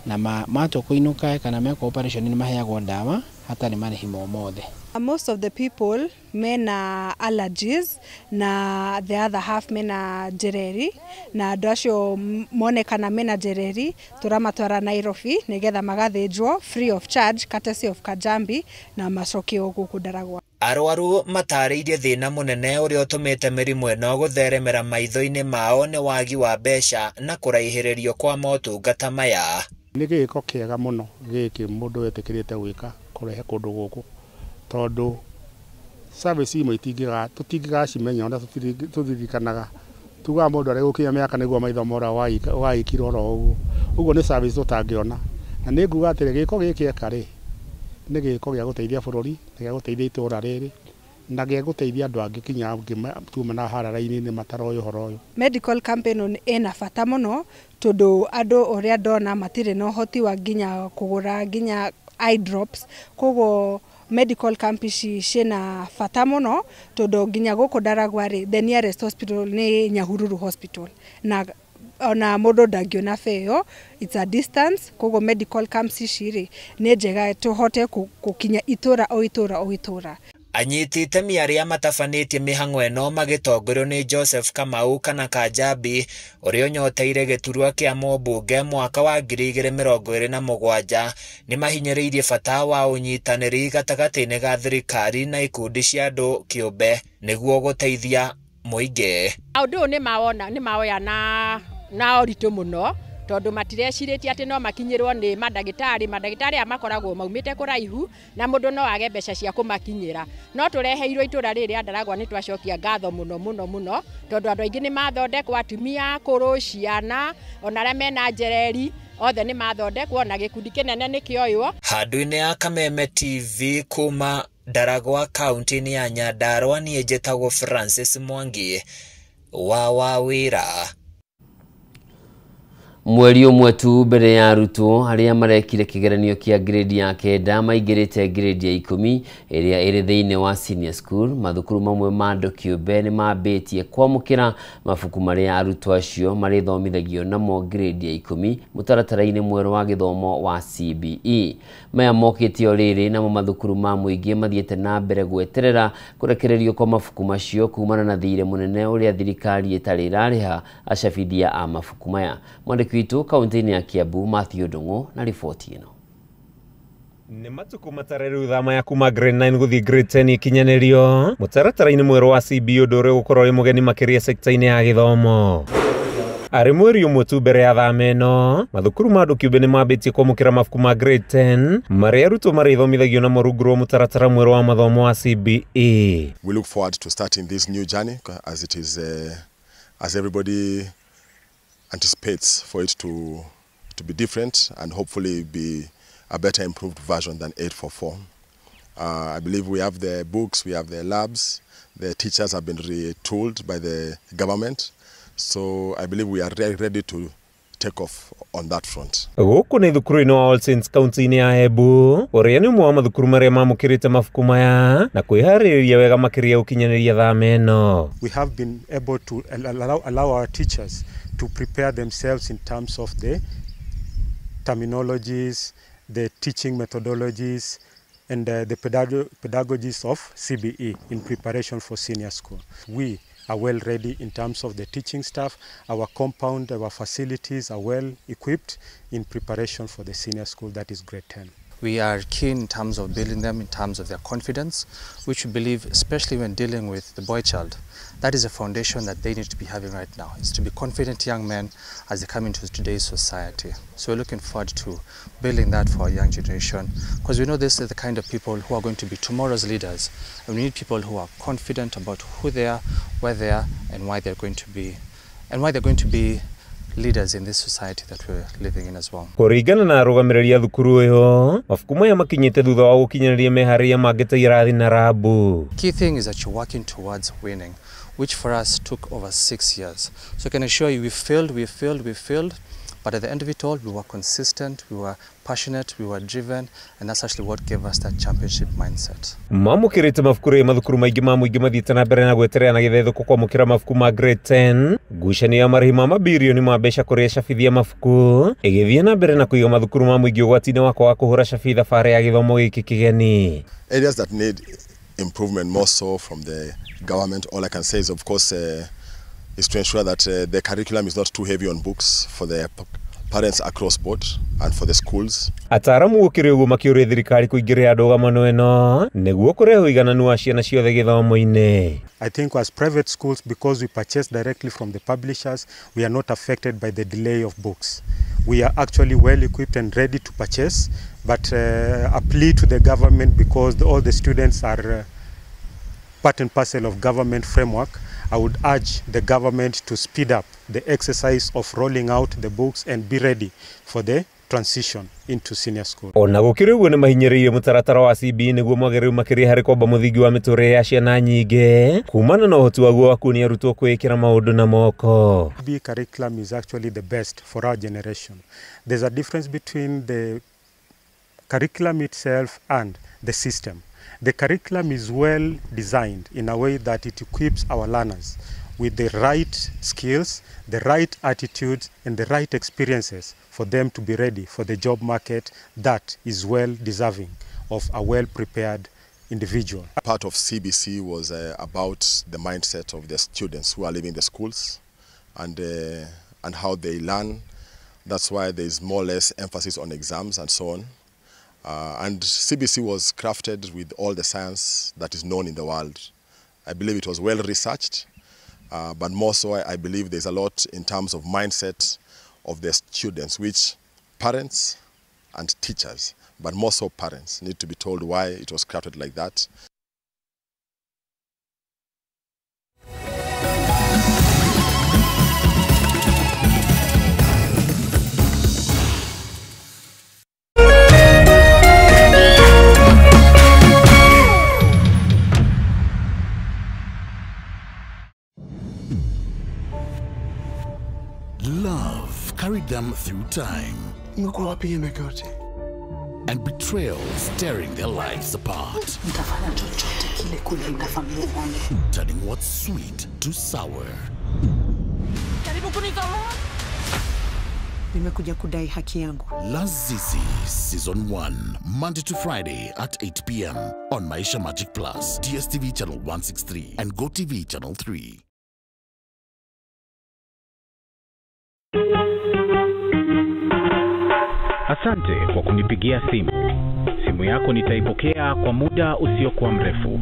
na matua kũinũka kana mekwo operation nĩ maheagwo ndawa hatarĩ marĩhi mo mothe. Most of the people mena allergies na the other half mena njereri, na andũ acio monekana mena njereri tũramatwara Nairobi nigetha magathĩnjwo free of charge courtesy of Kajambi na macokio gũkũ Ndaragwa. Arwaru matarĩirie thĩna mũnene ũrĩa ũtũmĩte mĩrimũ ĩno gũtheremera maitho-inĩ mao nĩ wagi wa mbeca na kũraihĩrĩrio kwa motungata maya. Nĩ gĩko kĩega mũno gĩkĩ mũndũ wetĩkĩrĩte gwĩka kũrehe kũndũ gũkũ, tondũ service imwe tũtingĩgacimenya ona tũtirikanaga tugaga mũndũ arĩ gũkinya mĩaka nĩguo maitho mora waikirwo oro ũguo. Ũguo nĩ service tũtangĩona, na nĩ nguga atĩrĩ gĩko gĩkĩ eka rĩ nĩ gĩko gĩa gũteithia bũrũri, nĩ gĩa gũteithia itũũra rĩrĩ, na gĩa gũteithia andũ angĩ kinya angĩ tuma na harara-inĩ mataroĩ ũhoro ũyũ. Medical campaign ĩna bata mũno tondũ andũ ũrĩa ndona matirĩ na ũhoti wa nginya kũgũra nginya eye drops, koguo medical camp ici ciĩna bata mũno tondũ nginya gũkũ Ndaragwa rĩ the nearest hospital nĩ Nyahururu Hospital, na ona mũndũ ndangĩona fare, it's a distance, koguo medical camps ici rĩ nĩ njega tũhote gũkinya itũra o itũra o itũra. Anyiti itemi arĩa matabanĩtie mĩhang'o ĩno magĩtongorio nĩ Joseph Kamau kana Kajambi ũrĩa ũnyoteire gĩturwa kĩa mũmbunge mwaka wa 2027 nĩ mahinyĩrĩirie bata wa ũnyitanĩri gatagatĩ-inĩ ga thirikari na ikundi cia andũ kĩũmbe nĩguo gũteithia mũingĩ. Maũndũ ũyũ nĩ nĩ mawoya na ũritũ mũno tondũ matirecirĩtie atĩ no makinyĩrwo nĩ mandagĩtarĩ aya makoragwo maumĩte kũraihu na mũndũ no age mbeca cia kũmakinyĩra. No tũreheirwo itũra rĩrĩ rĩa Ndaragwa nĩ twacokia ngatho mũno mũno mũno tondũ andũ aingĩ nĩ mathondekwo, atumia akũrũ, ciana, ona arĩa mena njereri othe nĩ mathondekwo na gĩkundi kĩnene nĩ kĩoywo. Handũ-inĩ ya Kameme TV kuma Ndaragwa kaunti-inĩ ya Nyandarua, niĩ njĩtagwo Francis Mwangi wa Wawĩra. Mweri ũmwe tu mbere ya arutwo arĩa marekire kĩgeranio kĩa grade ya 9 maingĩrĩte grade ya 10 ĩrĩa ĩrĩ thĩinĩ wa senior school, mathukuru mamwe ma andũ kĩũmbe nĩ mambĩtie kwamũkĩra mabuku marĩa arutwo acio marĩthomithagio namo grade ya 10 mũtaratara-inĩ mwerũ wa gĩthomo wa CBE. Maya mokĩte o rĩrĩ namo mathukuru ma mũingĩ mathiĩte na mbere gweterera kũrekererio kwa mabuku macio kumana na thirĩ mũnene ũrĩa thirikari ĩtarĩ ĩrarĩha acabithia a mabuku maya. Mwandĩki witũ kaunti-inĩ ya Kiambu Matthew Ndung'u na riboti ĩno. Nĩ matukũ matare rĩu thama ya kuma grade 9 gũthiĩ grade 10 ikinyanĩrio mũtaratara-inĩ mwerũ wa CBE ũndũ ũrĩa ũgũkorwo wĩ mũgeni makĩria sekta-inĩ ya gĩthomo. Arĩ mweri ũmwe tu mbere ya thama ĩno, mathukuru ma andũ kĩũmbe nĩ mambĩtie kwamũkĩra mabuku ma grade 10 marĩa arutwo marĩthomithagio namo rungu rwa mũtaratara mwerũ wa mathomo wa CBE. We look forward to starting this new journey as it is as everybody anticipates for it to be different and hopefully be a better improved version than 844. I believe we have the books, we have the labs, the teachers have been retooled by the government, so I believe we are ready to take off on that front. Gũkũ nĩ thukuru-inĩ wa All Saints kaunti-inĩ ya Embu, ũrĩa nĩ ũmwe wa mathukuru marĩa mamũkĩrĩte mabuku maya na kwĩharĩrĩria wega makĩria gũkinyanĩria thama ĩno. We have been able to allow our teachers to prepare themselves in terms of the terminologies, the teaching methodologies, and the pedagogies of CBE in preparation for senior school. We are well ready in terms of the teaching staff. Our compound, our facilities are well equipped in preparation for the senior school, that is grade 10. We are keen in terms of building them in terms of their confidence, which we believe, especially when dealing with the boy child, that is a foundation that they need to be having right now. It's to be confident young men as they come into today's society. So we're looking forward to building that for our young generation, because we know this is the kind of people who are going to be tomorrow's leaders. And we need people who are confident about who they are, where they are, and why they're going to be, and why they're going to be leaders in this society that we're living in as well. Kũringana na arũgamĩrĩri a thukuru ĩyo, mabuku maya makinyĩte thutha wa gũkinyanĩria meharĩria mangĩ ta irathi na rabu. Key thing is that you're working towards winning, which for us took over 6 years. So I can assure you we failed, we failed, we failed, but at the end of it all, we were consistent, we were passionate, we were driven, and that's actually what gave us that championship mindset. Mamũkĩrĩte mabuku rĩ mathukuru maingĩ ma mũingĩ mathiĩte na mbere na gweterera na gĩthethũko kwamũkĩra mabuku ma grade 10. Ngucanio ya marĩhi ma mabirioni ma mbeca kũrĩ acabithia mabuku ĩgĩthiĩ na mbere na kũiga mathukuru ma mũingĩ ũgwati-inĩ wa kwaga kũhũra cabi thabarĩ ya gĩthomo gĩkĩ kĩgeni. Areas that need improvement more so from the government, all I can say is, of course, is to ensure that the curriculum is not too heavy on books for the parents across board and for the schools. Ataramu gukiri uguo makiuria thirikari kuingirira ndugamano ino niguo kurehe uigananu wa ciana ciothe githomo-ini. I think as private schools, because we purchase directly from the publishers, we are not affected by the delay of books. We are actually well equipped and ready to purchase, but a plea to the government, because all the students are part and parcel of government framework, I would urge the government to speed up the exercise of rolling out the books and be ready for the transition into senior school. Ona gukiri uguo ni mahinyiririe mutaratara wa CBE niguo mwagiriru makiria hari kwamba muthingi wa miturire ya ciana nyingi kumana na uhoti waguo wa kuonia arutwo kwikira maundu na moko. CBE curriculum is actually the best for our generation. There's a difference between the curriculum itself and the system. The curriculum is well designed in a way that it equips our learners with the right skills, the right attitudes, and the right experiences for them to be ready for the job market that is well deserving of a well-prepared individual. Part of CBC was about the mindset of the students who are leaving the schools and how they learn. That's why there is more or less emphasis on exams and so on. And CBC was crafted with all the science that is known in the world. I believe it was well researched, but more so I believe there's a lot in terms of mindset of the students, which parents and teachers, but more so parents, need to be told why it was crafted like that. Love carried them through time. And betrayal tearing their lives apart. Turning what's sweet to sour. Lazizi Season 1, Monday to Friday at 8 p.m. on Maisha Magic Plus, DSTV Channel 163 and GoTV Channel 3. Asante kwa kunipigia simu. Simu yako nitaipokea kwa muda usiokuwa mrefu.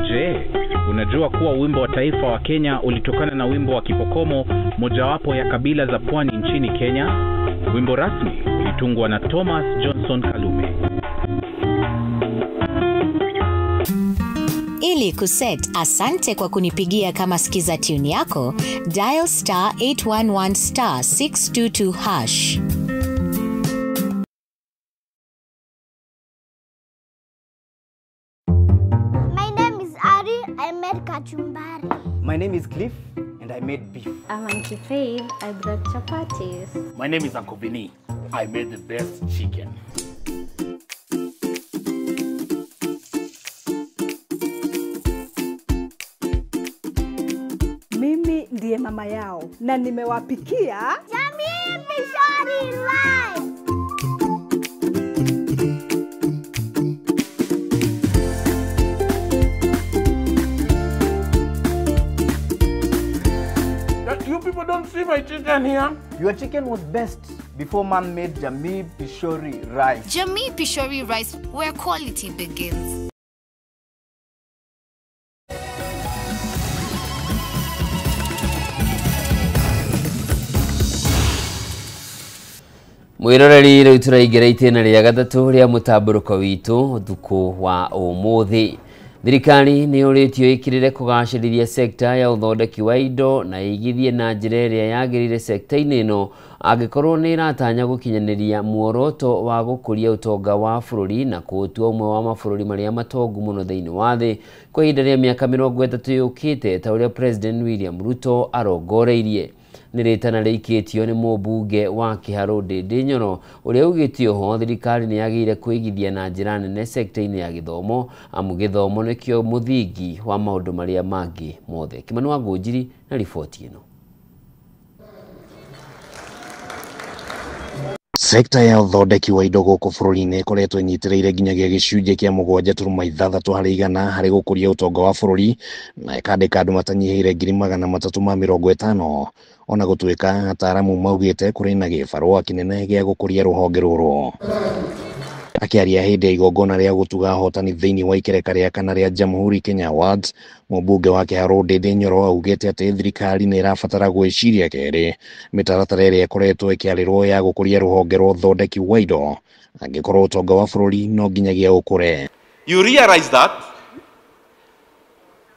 Je, unajua kuwa wimbo wa taifa wa Kenya ulitokana na wimbo wa Kipokomo, mojawapo ya kabila za pwani nchini Kenya? Wimbo rasmi ulitungwa na Thomas Johnson Kalume. Ili kuset asante kwa kunipigia kama skiza tune yako, dial star 811 star 622 hash. My name is Ari, I made kachumbari. My name is Cliff and I made beef. I'm Auntie Faith, I brought chapatis. My name is Uncle Vinny, I made the best chicken. Mimi ndiye mama yao na nimewapikia Jamii Pishori Rice. You people don't see my chicken here. Your chicken was best before man made Jamii Pishori Rice. Jamii Pishori Rice, where quality begins. Mwiroreri riu turaingĩra itĩna rĩa gatatũ rĩa mũtambũrũko witũ ũtukũ wa ũmũthĩ. Thirikari nĩ yũrĩtio ĩkĩrĩre kũgacĩrithia sekta ya ũthondeki wa indo na ĩigithie na njĩra ĩrĩa yagĩrĩire sekta-inĩ ĩno angĩkorwo nĩ ĩratanya gũkinyanĩria muoroto wa gũkũria ũtonga wa bũrũri na kũũtua ũmwe wa mabũrũri marĩa matongu mũno thĩinĩ wa thĩ kwa ihinda rĩa mĩaka 30 yũkĩte ta ũrĩa President William Ruto arongoreirie. Nĩ rĩtana rĩikĩtio nĩ mũmbunge wa Kĩharũ Ndĩndĩ Nyoro ũrĩa ugĩte oho thirikari nĩ yagĩrĩire kwĩigithia na njĩra nene sekta-inĩ ya gĩthomo amu gĩthomo nĩkĩo mũthingi wa maũndũ marĩa mangĩ mothe. Kimani wa Ngũnjiri na riboti ĩno. Sekta ya ũthondeki wa indo gũkũ bũrũri-inĩ ĩkoretwo ĩnyitĩrĩire nginyagia gĩcunjĩ kĩa 7.6 harĩ igana harĩ gũkũria ũtonga wa bũrũri na ĩkandĩka andũ matanyihĩire 350,000 ona gũtuĩka ataaramu maugĩte kũrĩ na gĩbarũa kĩnene gĩa gũkũria rũhonge rũrũ. Akĩaria hĩndĩ ya igongona rĩa gũtuga ahotani thĩinĩ wa ikereka rĩa kana rĩa Jamhuri Kenya Awards, mũmbunge wa Kiharũ Ndindi Nyoro augĩte atĩ thirikari nĩ ĩrabatara gwĩciria kerĩ mĩtaratara ĩrĩa ĩkoretwo ĩkĩarĩrwo ya gũkũria rũhonge rwa ũthondeki wa indo angĩkorwo ũtonga wa bũrũri no nginyagia ũkũre. You realize that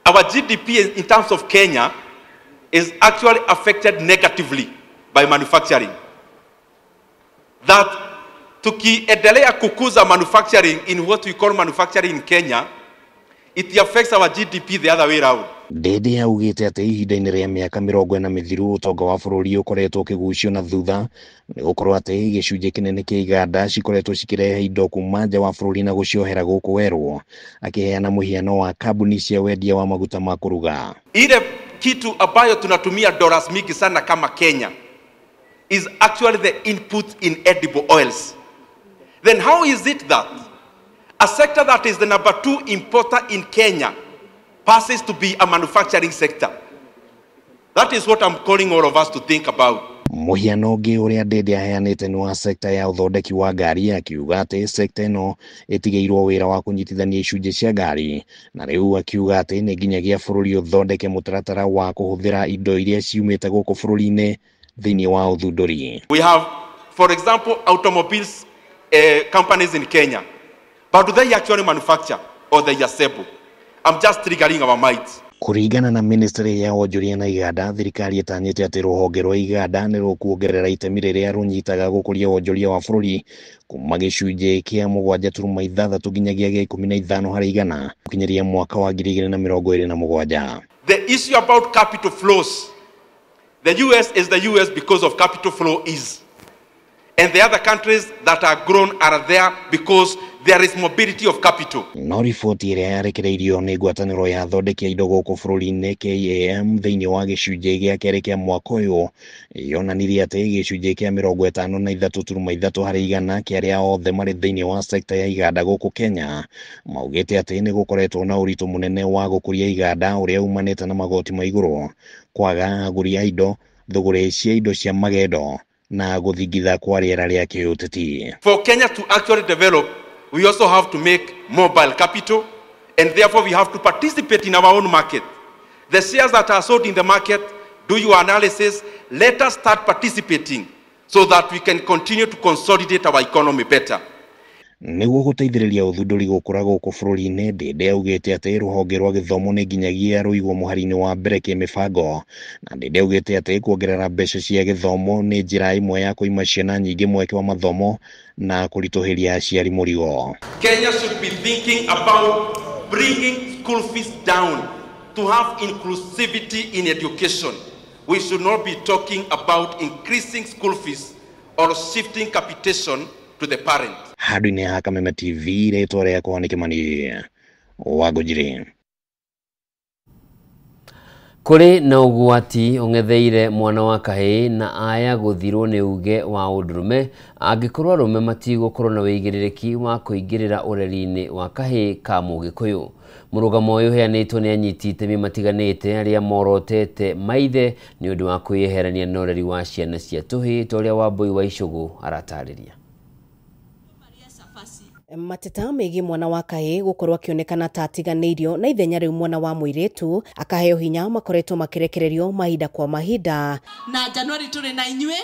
our GDP in terms of Kenya is actually affected negatively by manufacturing. That tukiendelea kukuza manufacturing in what we call manufacturing in Kenya, it affects our GDP the other way round. Ndindi augĩte atĩ ihinda-inĩ rĩa mĩaka 40 mĩthiru ũtonga wa bũrũri ũkoretwo ũkĩgucio na thutha nĩ gũkorwo atĩ gĩcunjĩ kĩnene kĩa iganda cikoretwo cikĩrehe indo kuma nja wa bũrũri na gũciohera gũkũ werũ, akĩheana mũhiano wa kambuni cia wendia wa maguta ma kũruga. Ile kitu ambayo tunatumia dollars mingi sana kama Kenya is actually the input in edible oils. Then how is it that a sector that is the number 2 importer in Kenya passes to be a manufacturing sector? That is what I'm calling all of us to think about. Mũhiano ũngĩ ũrĩa Ndindi aheanĩte nĩ wa sekta ya ũthondeki wa ngari, akiuga atĩ sekta ĩno ĩtigĩirwo wĩra wa kũnyitithania icunjĩ cia ngari, na rĩu akiuga atĩ nĩ nginyagia bũrũri ũthondeke mũtaratara wa kũhũthĩra indo iria ciumĩte gũkũ bũrũri-inĩ thĩinĩ wa ũthundũri. We have, for example, automobiles companies in Kenya, but do they actually manufacture or they assemble? I'm just triggering our minds. Kũringana na ministry ya wonjoria na iganda, thirikari ĩtanyĩte atĩ rũhonge rwa iganda nĩ rũkuongerera itemi rĩrĩa rũnyitaga gũkũria wonjoria wa bũrũri kuma gĩcunjĩ kĩa 7.6 nginyagia gĩa 15 harĩ igana gũkinyĩria mwaka wa 2027. The issue about capital flows, the US is the US because of capital flow is, and the other countries that are grown are there because there is mobility of capital. No riboti ĩrĩa yarekereirio nĩ ngwatanĩro ya athondeki a indo gũkũ bũrũri-inĩ KAM thĩinĩ wa gĩcunjĩ gĩa kerĩ kĩa mwaka ũyũ yonanirie atĩ gĩcunjĩ kĩa 53.3 harĩ igana kĩa arĩa othe marĩ thĩinĩ wa sekta ya iganda gũkũ Kenya maugĩte atĩ nĩ gũkoretwo na ũritũ mũnene wa gũkũria iganda ũrĩa umanĩte na magoti ma igũrũ, kwaga agũri a indo, thũgũrĩ cia indo cia magendo na gũthingitha kwa rĩera rĩa kĩũteti. For Kenya to actually develop, we also have to make mobile capital, and therefore we have to participate in our own market. The shares that are sold in the market, do your analysis, let us start participating so that we can continue to consolidate our economy better. Nĩguo gũteithĩrĩria ũthundũri gũkũra gũkũ bũrũri-inĩ, Ndindi augĩte atĩ rũhonge rwa gĩthomo nĩ nginyagia rũigwo mũhari-inĩ wa mbere kĩmĩbango, na Ndindi augĩte atĩ kuongerera mbeca cia gĩthomo nĩ njĩra ĩmwe ya kũima ciana nyingĩ mweke wa mathomo na kũritũhĩria aciari mũrigo. Kenya should be thinking about bringing school fees down to have inclusivity in education. We should not be talking about increasing school fees or shifting capitation to the parent. Handũ-inĩ ha Kameme TV, rĩtwa rĩakwa nĩ Kĩmani wa Ngũnjiri. Kũrĩ na ũgwati ũng'etheire mwana wa kahĩĩ na aya gũthirwo nĩ uge wa ũndũrũme angĩkorwo arũme matigũkorwo na wĩigĩrĩrĩki wa kũingĩrĩra ũreri-inĩ wa kahĩĩ ka Mũgĩkũyũ. Mũrũgamo ũyũ ũheanĩtwo nĩ anyiti itemi matiganĩte arĩa morotete maithe nĩ ũndũ wa kwĩyeherania na ũreri wa ciana cia tũhĩĩ ta ũrĩa Wambui wa Icũgũ aratarĩria. Mateta megiĩ mwana wa kahĩĩ gũkorwo akĩonekana ta atiganĩirio na ithenya rĩu mwana wa mũirĩtu akaheo hinya makoretwo makĩrekererio mahinda kwa mahinda. Na Januari tũrĩ na inyuĩ.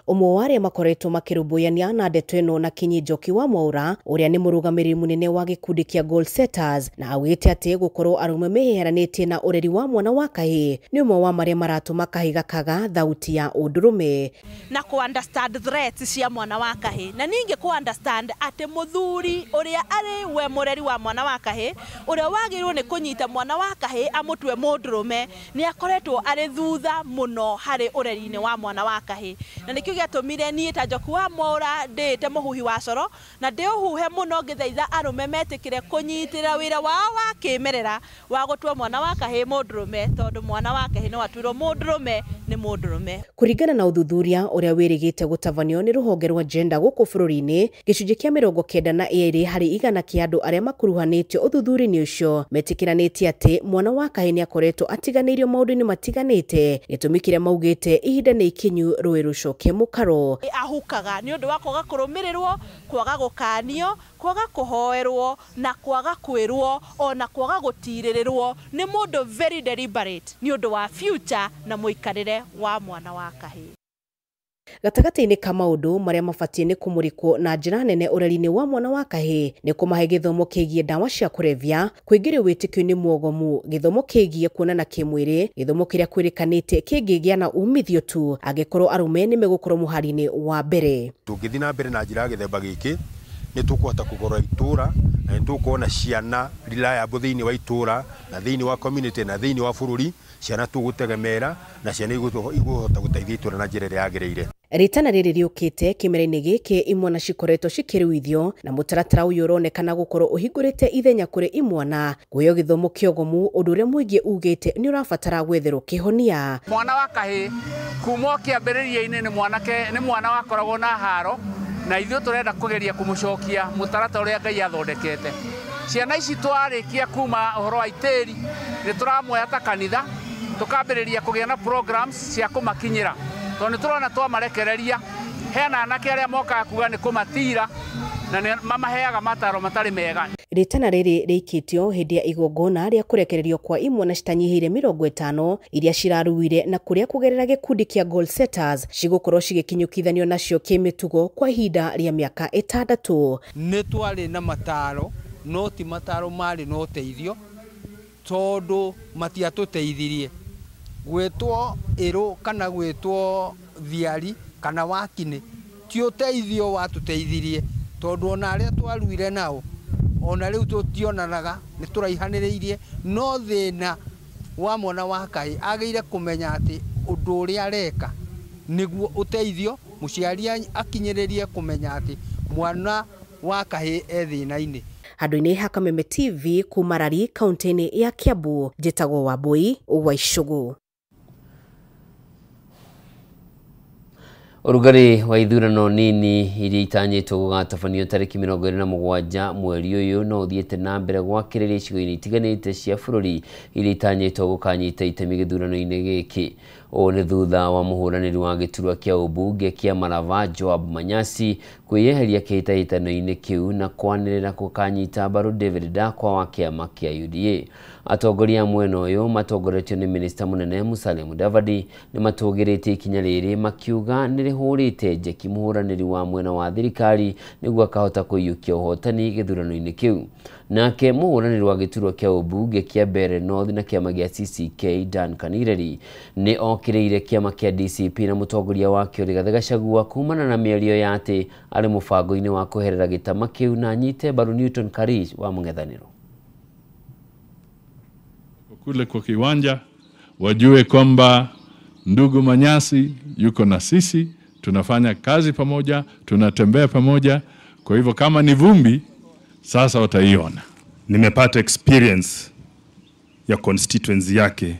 Ũmwe wa arĩa makoretwo makĩrũmbũyania na ndeto ĩno na Kinyi Njoki wa Mwaura ũrĩa nĩ mũrũgamĩrĩri mũnene wa gĩkundi kĩa Goal Setters, na augĩte atĩ gũkorwo arũme meyeheranĩtie na ũreri wa mwana wa kahĩĩ nĩ ũmwe wa marĩa maratũma kahĩĩ gakaga thauti ya ũndũrũme. Na kũ understand threats cia mwana wa kahĩĩ, na ningĩ kũ understand atĩ mũthuri ũrĩa arĩ we mũreri wa mwana wa kahĩĩ ũrĩa wagĩrĩirwo nĩ kũnyita mwana wa kahĩĩ amũtue mũndũrũme nĩ akoretwo arĩ thutha mũno harĩ ũreri-inĩ wa mwana wa kahĩĩ, na nĩkĩo gĩatũmire niĩ ta Njoki wa Mwaũra ndĩĩte mũhuhi wa coro na ndĩũhuhe mũno ngĩthaitha arũme metĩkĩre kũnyitĩrĩra wĩra wao wa kĩmerera wa gũtua mwana wa kahĩĩ mũndũrũme, tondũ mwana wa kahĩĩ no atuĩrwo mũndũrũme nĩ mũndũrũme. Kũringana na ũthuthuria ũrĩa wĩrĩgĩte gũtabanio nĩ rũhonge rwa gender gũkũ bũrũri-inĩ, gĩcunjĩ kĩa 92 harĩ igana kĩa andũ arĩa makuruhanĩtio ũthuthuria-inĩ ũcio metĩkĩranĩtie atĩ mwana wa kahĩĩ nĩakoretwo atiganĩirio maũndũ-inĩ matiganĩte, gĩtũmi kĩrĩa maugĩte ihinda nĩ ikinyu rũĩ rũcoke mũkaro. Ahukaga nĩ ũndũ wa kwaga kũrũmĩrĩrwo, kwaga gũkanio, kwaga kũhoerwo na kwaga kwĩrwo ona kwaga gũtirĩrĩrwo nĩ mũndũ very deliberate nĩ ũndũ wa future na mũikarĩre wa mwana wa kahĩĩ. Gatagatĩ-inĩ ka maũndũ marĩa mabatiĩ nĩ kũmũrĩkwo na njĩra nene ũreri-inĩ wa mwana wa kahĩĩ nĩ kũmahe gĩthomo kĩgiĩ ndawa cia kũrebia, kũingĩrio wĩtĩkio-inĩ mwogomu, gĩthomo kĩgiĩ kuonana kĩmwĩrĩ, gĩthomo kĩrĩa kwĩrĩkanĩte kĩngĩgĩa na umithio tu angĩkorwo arũme nĩ megũkorwo mũhari-inĩ wa mbere. Tũngĩthiĩ na mbere na njĩra ya gĩthemba gĩkĩ nĩ tũkũhota kũgũra itũra na nĩ tũkuona ciana reliable thĩinĩ wa itũra na thĩinĩ wa community na thĩinĩ wa bũrũri, ciana tũgũtegemera na ciana igũhota gũteithia itũra na njĩra ĩrĩa yagĩrĩire. Rĩtana rĩrĩ rĩũkĩte kĩmera-inĩ gĩkĩ imwana cikoretwo cikĩruithio na mũtaratara ũyũ ũronekana gũkorwo ũhingũrĩte ithenya kũrĩ imwana kũheo gĩthomo kĩogomu, ũndũ ũrĩa mũingĩ ugĩte nĩ ũrabatara gwetherwo kĩhonia. Mwana wa kahĩĩ kuma kĩambĩrĩria-inĩ nĩ mwanake, nĩ mwana wakoragwo na haro, na ithuĩ tũrenda kũgeria kũmũcokia mũtaratara ũrĩa Ngai athondekete. Ciana ici twarĩkia kuma ũhoro wa itĩri nĩ tũramoya ta kanitha tũkambĩrĩria kũgĩa na programs cia kũmakinyĩra, tondũ nĩ tũrona twamarekereria hena anake arĩa mokaga kuga nĩ kũmatira na nĩ mamaheaga mataro matarĩ mega. Rĩtana rĩrĩ rĩikĩtio hĩndĩ ya igongona rĩa kũrekererio kwa imwana citanyihĩire 50 iria ciraruire na kũrĩa kũgerera gĩkundi kĩa Goal Setters cigũkorwo cigĩkinyũkithanio nacio kĩmĩtugo kwa ihinda rĩa mĩaka 6. Nĩ twarĩ na mataro no ti mataro marĩ na ũteithio tondũ matiatũteithirie. Gwĩtwo ĩrũ kana gwĩtwo thiari kana wakinĩ ti ũteithio watũteithirie tondũ ona arĩa twaruire nao ona rĩu tũtionanaga nĩ tũraihanĩrĩirie. No thĩna wa mwana wa kahĩĩ agĩire kũmenya atĩ ũndũ ũrĩa areka nĩguo ũteithio, mũciari akinyĩrĩrie kũmenya atĩ mwana wa kahĩĩ e thĩna-inĩ. Handũ-inĩ ha Kameme TV kuma Rari kaunti-inĩ ya Kiambu, njĩtagwo Wambui wa Icũgũ. Ũrugarĩ wa ithurano nini iria itanyĩtwo gũgatabanio tarĩki 27 mweri ũyũ no ũthiĩte na mbere gwakĩrĩria icigo-inĩ itiganĩte cia bũrũri iria itanyĩtwo gũkanyita itemi gĩthurano-inĩ gĩkĩ. Ũũ nĩ thutha wa mũhũranĩri wa gĩturwa kĩa ũmbunge kĩa Malava Joab Manyasi kwĩyeheria kĩhĩtahĩtano-inĩ kĩu na kwanĩrĩra gũkanyita mbaru David Ndakwa wa kĩama kĩa UDA. Atongoria a mwena ũyũ matongoretio nĩ minista mũnene Musalia Mudavadi nĩ matũgĩrĩtie ikinya rĩrĩ makiuga nĩ rĩhũrĩte njeki mũhũranĩri wa mwena wa thirikari nĩguo akahota kũiyũkia ũhotani gĩthurano-inĩ kĩu. Nake mũhũranĩri wa gĩturwa kĩa ũmbunge kĩa Mbeere North na kĩama gĩa CCK Dan Kanireri nĩ okĩrĩire kĩama kĩa DCP na mũtongoria wakĩo Rigathĩ Gachagua kumana na mĩario ya atĩ arĩ mũbango-inĩ wa kweherera gĩtama kĩu na anyite mbaru Newton Karish wa mũng'ethanĩro. Kule kwa kiwanja wajue kwamba ndugu Manyasi yuko na sisi, tunafanya kazi pamoja, tunatembea pamoja. Kwa hivyo kama ni vumbi sasa wataiona. Nimepata experience ya constituency yake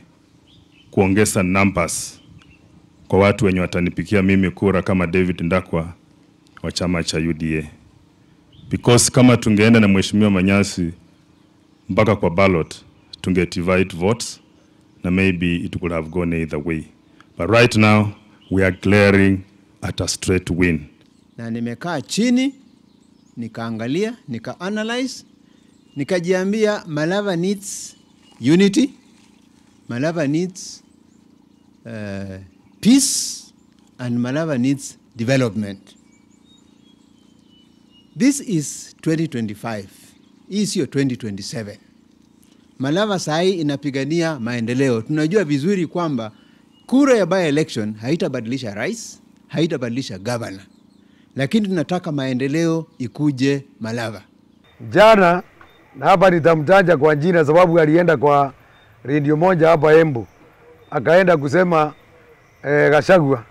kuongeza numbers kwa watu wenye watanipikia mimi kura kama David Ndakwa wa chama cha UDA. Because kama tungeenda na Mheshimiwa Manyasi mpaka kwa ballot, tunge divide votes na maybe it could have gone either way. But right now we are glaring at a straight win. Na nimekaa chini nikaangalia, nika analyze, nikajiambia Malava needs unity, Malava needs peace, and Malava needs development. This is 2025. Hii sio 2027. Malava sahi inapigania maendeleo. Tunajua vizuri kwamba kura ya by election haitabadilisha rais, haitabadilisha governor. Lakini tunataka maendeleo ikuje Malava. Jana na hapa nitamtaja kwa jina sababu alienda kwa radio moja hapa Embu. Akaenda kusema Gachagua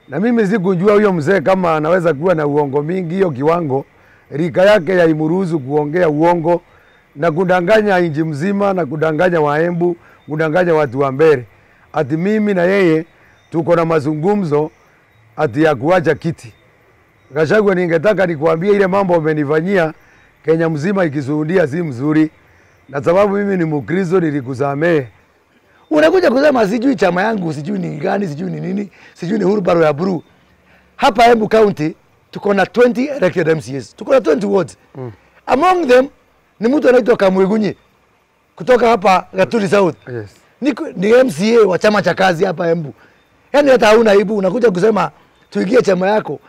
Na mimi sikujua huyo mzee kama anaweza kuwa na uongo mingi hiyo kiwango, rika yake yaimruhusu kuongea uongo na kudanganya inji mzima na kudanganya Waembu, kudanganya watu wa Mbere. Ati mimi na yeye tuko na mazungumzo ati ya kuacha kiti. Gachagua, ningetaka nikuambie ile mambo umenifanyia Kenya mzima ikishuhudia si mzuri. Na sababu mimi ni Mkristo nilikusamehe. Unakuja kusema sijui chama yangu, sijui ni gani, sijui ni nini, sijui ni wheelbarrow ya blue. Hapa Embu County tuko na 20 elected MCAs. Tuko na 20 wards. Among them ni mtu anaitwa Kamwegunyi kutoka hapa Gaturi South. Yes. Ni MCA wa chama cha kazi hapa Embu. Yaani hata hauna aibu unakuja kusema tuingie chama yako.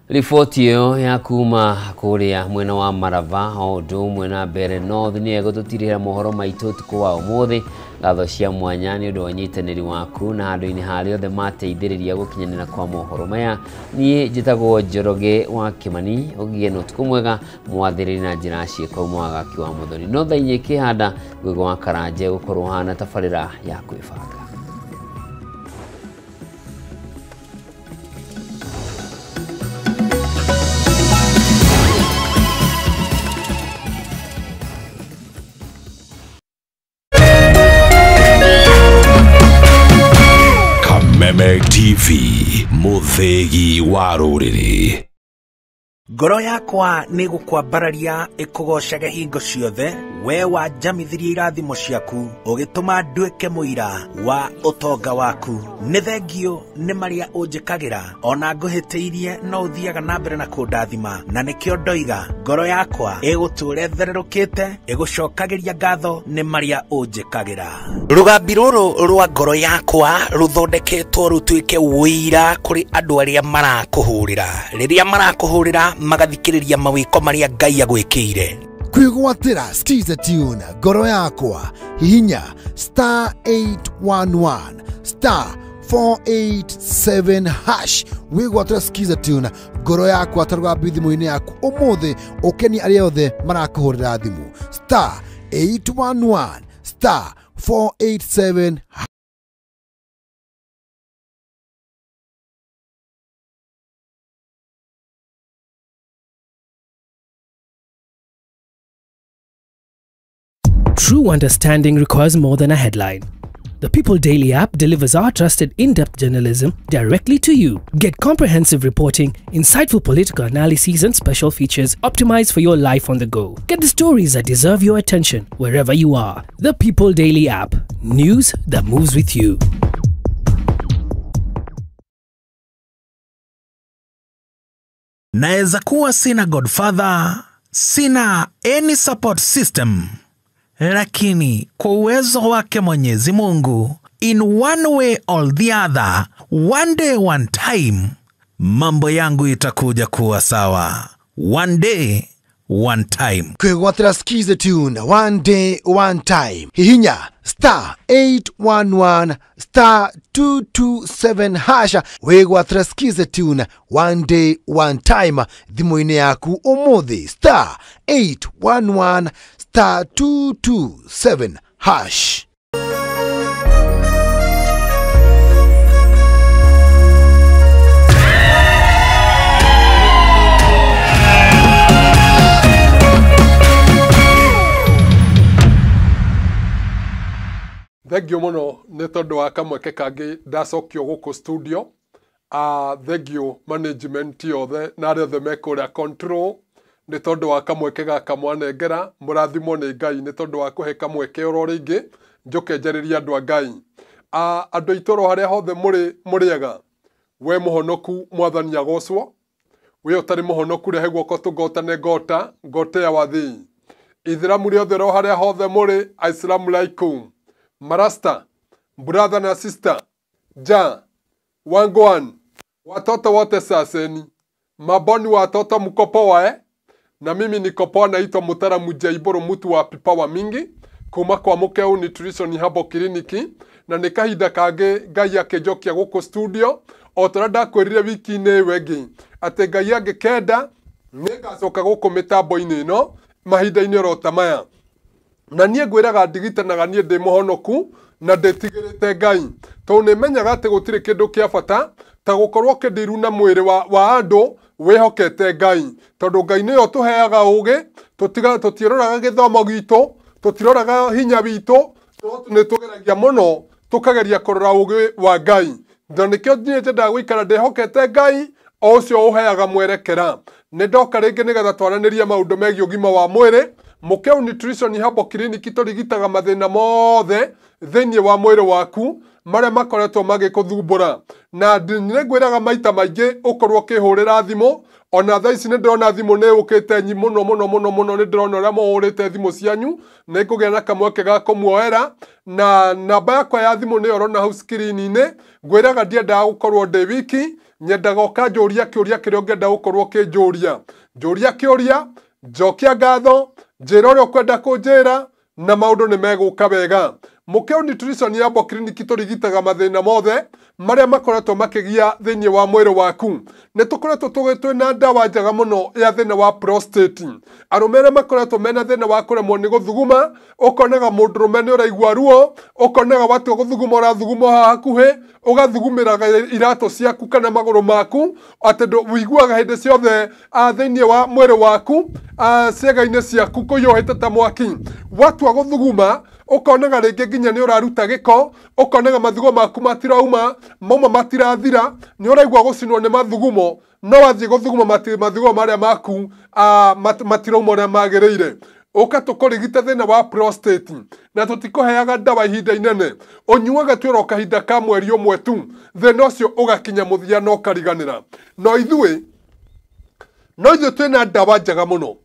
Riboti ĩyo ya kuma kũrĩa mwena wa Marava o ũndũ ũmwe na Mbeere North nĩ ĩgũtũtirĩra mohoro maitũ ũtukũ wa ũmũthĩ. Ngatho cia mwanya nĩ ũndũ wa ũnyitanĩri waku na handũ-inĩ harĩa othe mateithĩrĩria gũkinyanĩra kwa mohoro maya. Niĩ njĩtagwo Njoroge wa Kĩmani, ũgĩe na ũtukũ mwega mwathĩrĩri na njĩra ciĩko Mwagaki wa Mũthoni. No thaa inya ikĩhanda Gwĩgo wa Karanja gũkorwo hana tabarĩra ya kwĩbanga. Kameme TV, mũthĩgi wa rũrĩrĩ. Ngoro yakwa nĩ gũkwambararia ĩkũgoocaga hingo ciothe, we wanjamithirie irathimo ciaku, ũgĩtũma nduĩke mũira wa ũtonga waku. Nĩ thengio nĩ marĩa ũnjĩkagĩra, ona ngũhĩtĩirie no ũthiaga na mbere na kũndathima, na nĩkĩo ndoiga ngoro yakwa ĩgũtũũra ĩthererũkĩte, ĩgũcokagĩria ngatho nĩ marĩa ũnjĩkagĩra. Rũgambi rũrũ rwa ngoro yakwa rũthondeketwo rũtuĩke ũira kũrĩ andũ arĩa marakũhũrĩra. Rĩrĩa marakũhũrĩra magathikĩrĩria mawĩko marĩa Ngai agwĩkĩire. Kwĩgwatĩra Skiza Tune ngoro yakwa, hihinya star 811 star 487 hash wĩgwatĩra Skiza Tune ngoro yakwa ta rũgambi thimũ-inĩ yaku ũmũthĩ, ũkenie arĩa othe marakũhũrĩra thimũ star 811 star 487. True understanding requires more than a headline. The People Daily app delivers our trusted in-depth journalism directly to you. Get comprehensive reporting, insightful political analyses and special features optimized for your life on the go. Get the stories that deserve your attention wherever you are. The People Daily app. News that moves with you. Naeza kuwa sina godfather, sina any support system, lakini kwa uwezo wake Mwenyezi Mungu, in one way or the other, one day one time, mambo yangu itakuja kuwa sawa. One day one time. Kwĩgwatĩra Skiza Tune one day one time, hihinya star 811 star 227 hash wĩgwatĩra Skiza Tune one day one time thimũ-inĩ yaku ũmũthĩ star 811 star 227 hash. Thengio muno nĩ tondũ wa kamweke kangĩ ndacokio gũkũ studio. Thengio management yothe na arĩa othe me kũrĩa control nĩ tondũ wa kamweke gaka mwanengera. Mũrathimwo nĩ Ngai nĩ tondũ wa kũhe kamweke oro rĩngĩ njoke njarĩrie andũ a Ngai. Andũ aitũ oro harĩa hothe mũrĩ mũrĩega, we mũhonoku Mwathani agocwo, we ũtarĩ mũhonoku rehe guoko tũngotane ngota ngote ya wathii. Ithiramu rĩothe oro harĩa hothe mũrĩ, Assalamu alaikum. Marasta, brother na sister, ja, wangwan, watoto wote saseni, maboni watoto mko poa eh? Na mimi niko poa, naitwa Mutara Mujaiboro, mutu wa pipawa mingi, kuma kwa Mukeu Nutrition Habo Kiriniki, na nĩ kahinda kangĩ Ngai akĩnjokia gũkũ studio, o ta ũrĩa ndakwĩrire wiki-inĩ ĩyo ĩngĩ, atĩ Ngai angĩkenda nĩngacoka gũkũ mĩtambo-inĩ ĩno mahinda-inĩ oro ta maya. Na niĩ ngwĩraga ndigitanaga niĩ ndĩ mũhonoku, na ndĩtigĩrĩte Ngai tondũ nĩmenyaga atĩ gũtirĩ kĩndũ kĩa bata ta gũkorwo ũkĩndiru na mwĩrĩ wa andũ wĩhokete Ngai tondũ Ngai nĩwe ũtũheaga ũgĩ tũtiroraga gĩthomo gitũ tũtiroraga hinya witũ nĩ tũgeragia mũno tũkageria kũrora ũgĩ wa Ngai na nĩkĩo niĩ nyendaga gũikara ndĩhokete Ngai o ũcio ũheaga mwerekera. Nĩ ndoka rĩngĩ nĩgetha twaranĩrie maũndũ megiĩ ũgima wa mwĩrĩ. Mũkeu Nutrition Herbal Clinic tũrigitaga mathĩna mothe thĩinĩ wa mwĩrĩ waku marĩa makoretwo magĩkũthumbũra na nĩngwĩraga maita maingĩ ũkorwo ũkĩhũrĩra thimũ ona thaa ici nĩ ndĩrona thimũ nĩ ũkĩte nyi mũno mũno mũno mũno nĩ ndĩrona ũrĩa mũhũrĩte thimũ cianyu nĩ ngũgĩa na kamweke ga kũmuoera na namba yakwa ya thimũ nĩyo ũrona hau screen-inĩ. Ngwĩraga ndiendaga gũkorwo ndĩ wiki nyendaga ũkanjũria kĩũria kĩrĩa ũngĩenda gũkorwo ũkĩnjũria njũria kĩũria njokia ngatho njĩra ũrĩa ũkwenda kũnjĩra na maũndũ nĩ megũka wega. Mũkeu Nutrition Herbal Clinic tũrigitaga mathĩna mothe marĩa makoretwo makĩgia thĩinĩ wa mwĩrĩ waku. Nĩ tũkoretwo twĩna ndawa njega mũno ya thĩna wa prostate. Arũme arĩa makoretwo mena thĩna wa kũremwo nĩ gũthuguma ũkonaga mũndũrũme nĩ ũraigua ruo ũkonaga watua gũthuguma ũrathuguma haha hakuhĩ ũgathugumĩraga iratũ ciaku kana magũrũ maku atĩ ũiguaga hĩndĩ ciothe thĩinĩ wa mwĩrĩ waku ciĩga-inĩ ciaku kũhiũhĩte ta mwaki. Watua gũthuguma ũkonaga rĩngĩ nginya nĩ ũraruta gĩko ũkonaga mathugumo maku matirauma mauma matirathira nĩ ũraigua gũcinwo nĩ mathugumo no wathiĩ gũthuguma mathugumo marĩa maku matirauma ũrĩa magĩrĩire. Ũka tũkũrigite thĩna wa prostate na tũtikũheaga ndawa ihinda inene ũnyuaga tu oro kahinda ka mweri ũmwe tu thĩna ũcio ũgakinya mũthia na ũkariganĩra. No ithuĩ twĩna ndawa njega mũno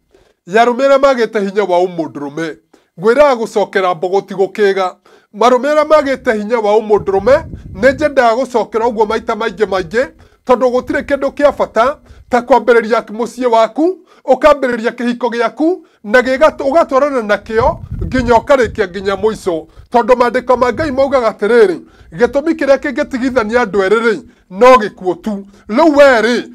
ya arũme arĩa magĩte hinya wa ũmũndũrũme. Ngwĩraga gũcokera mbũgũ ti gũkĩga marũme arĩa magĩte hinya wa ũmũndũrũme nĩ nyendaga gũcokera ũguo maita maingĩ maingĩ tondũ gũtirĩ kĩndũ kĩa bata ta kwambĩrĩria mũciĩ waku ũkambĩrĩria kĩhiko gĩaku na ũgatwarana nakĩo nginya ũkarĩkia nginya mũico tondũ maandĩko ma Ngai maugaga atĩrĩrĩ gĩtũmi kĩrĩa kĩngĩtigithania andũ erĩ rĩ no gĩkuũ tu. Rĩu we rĩ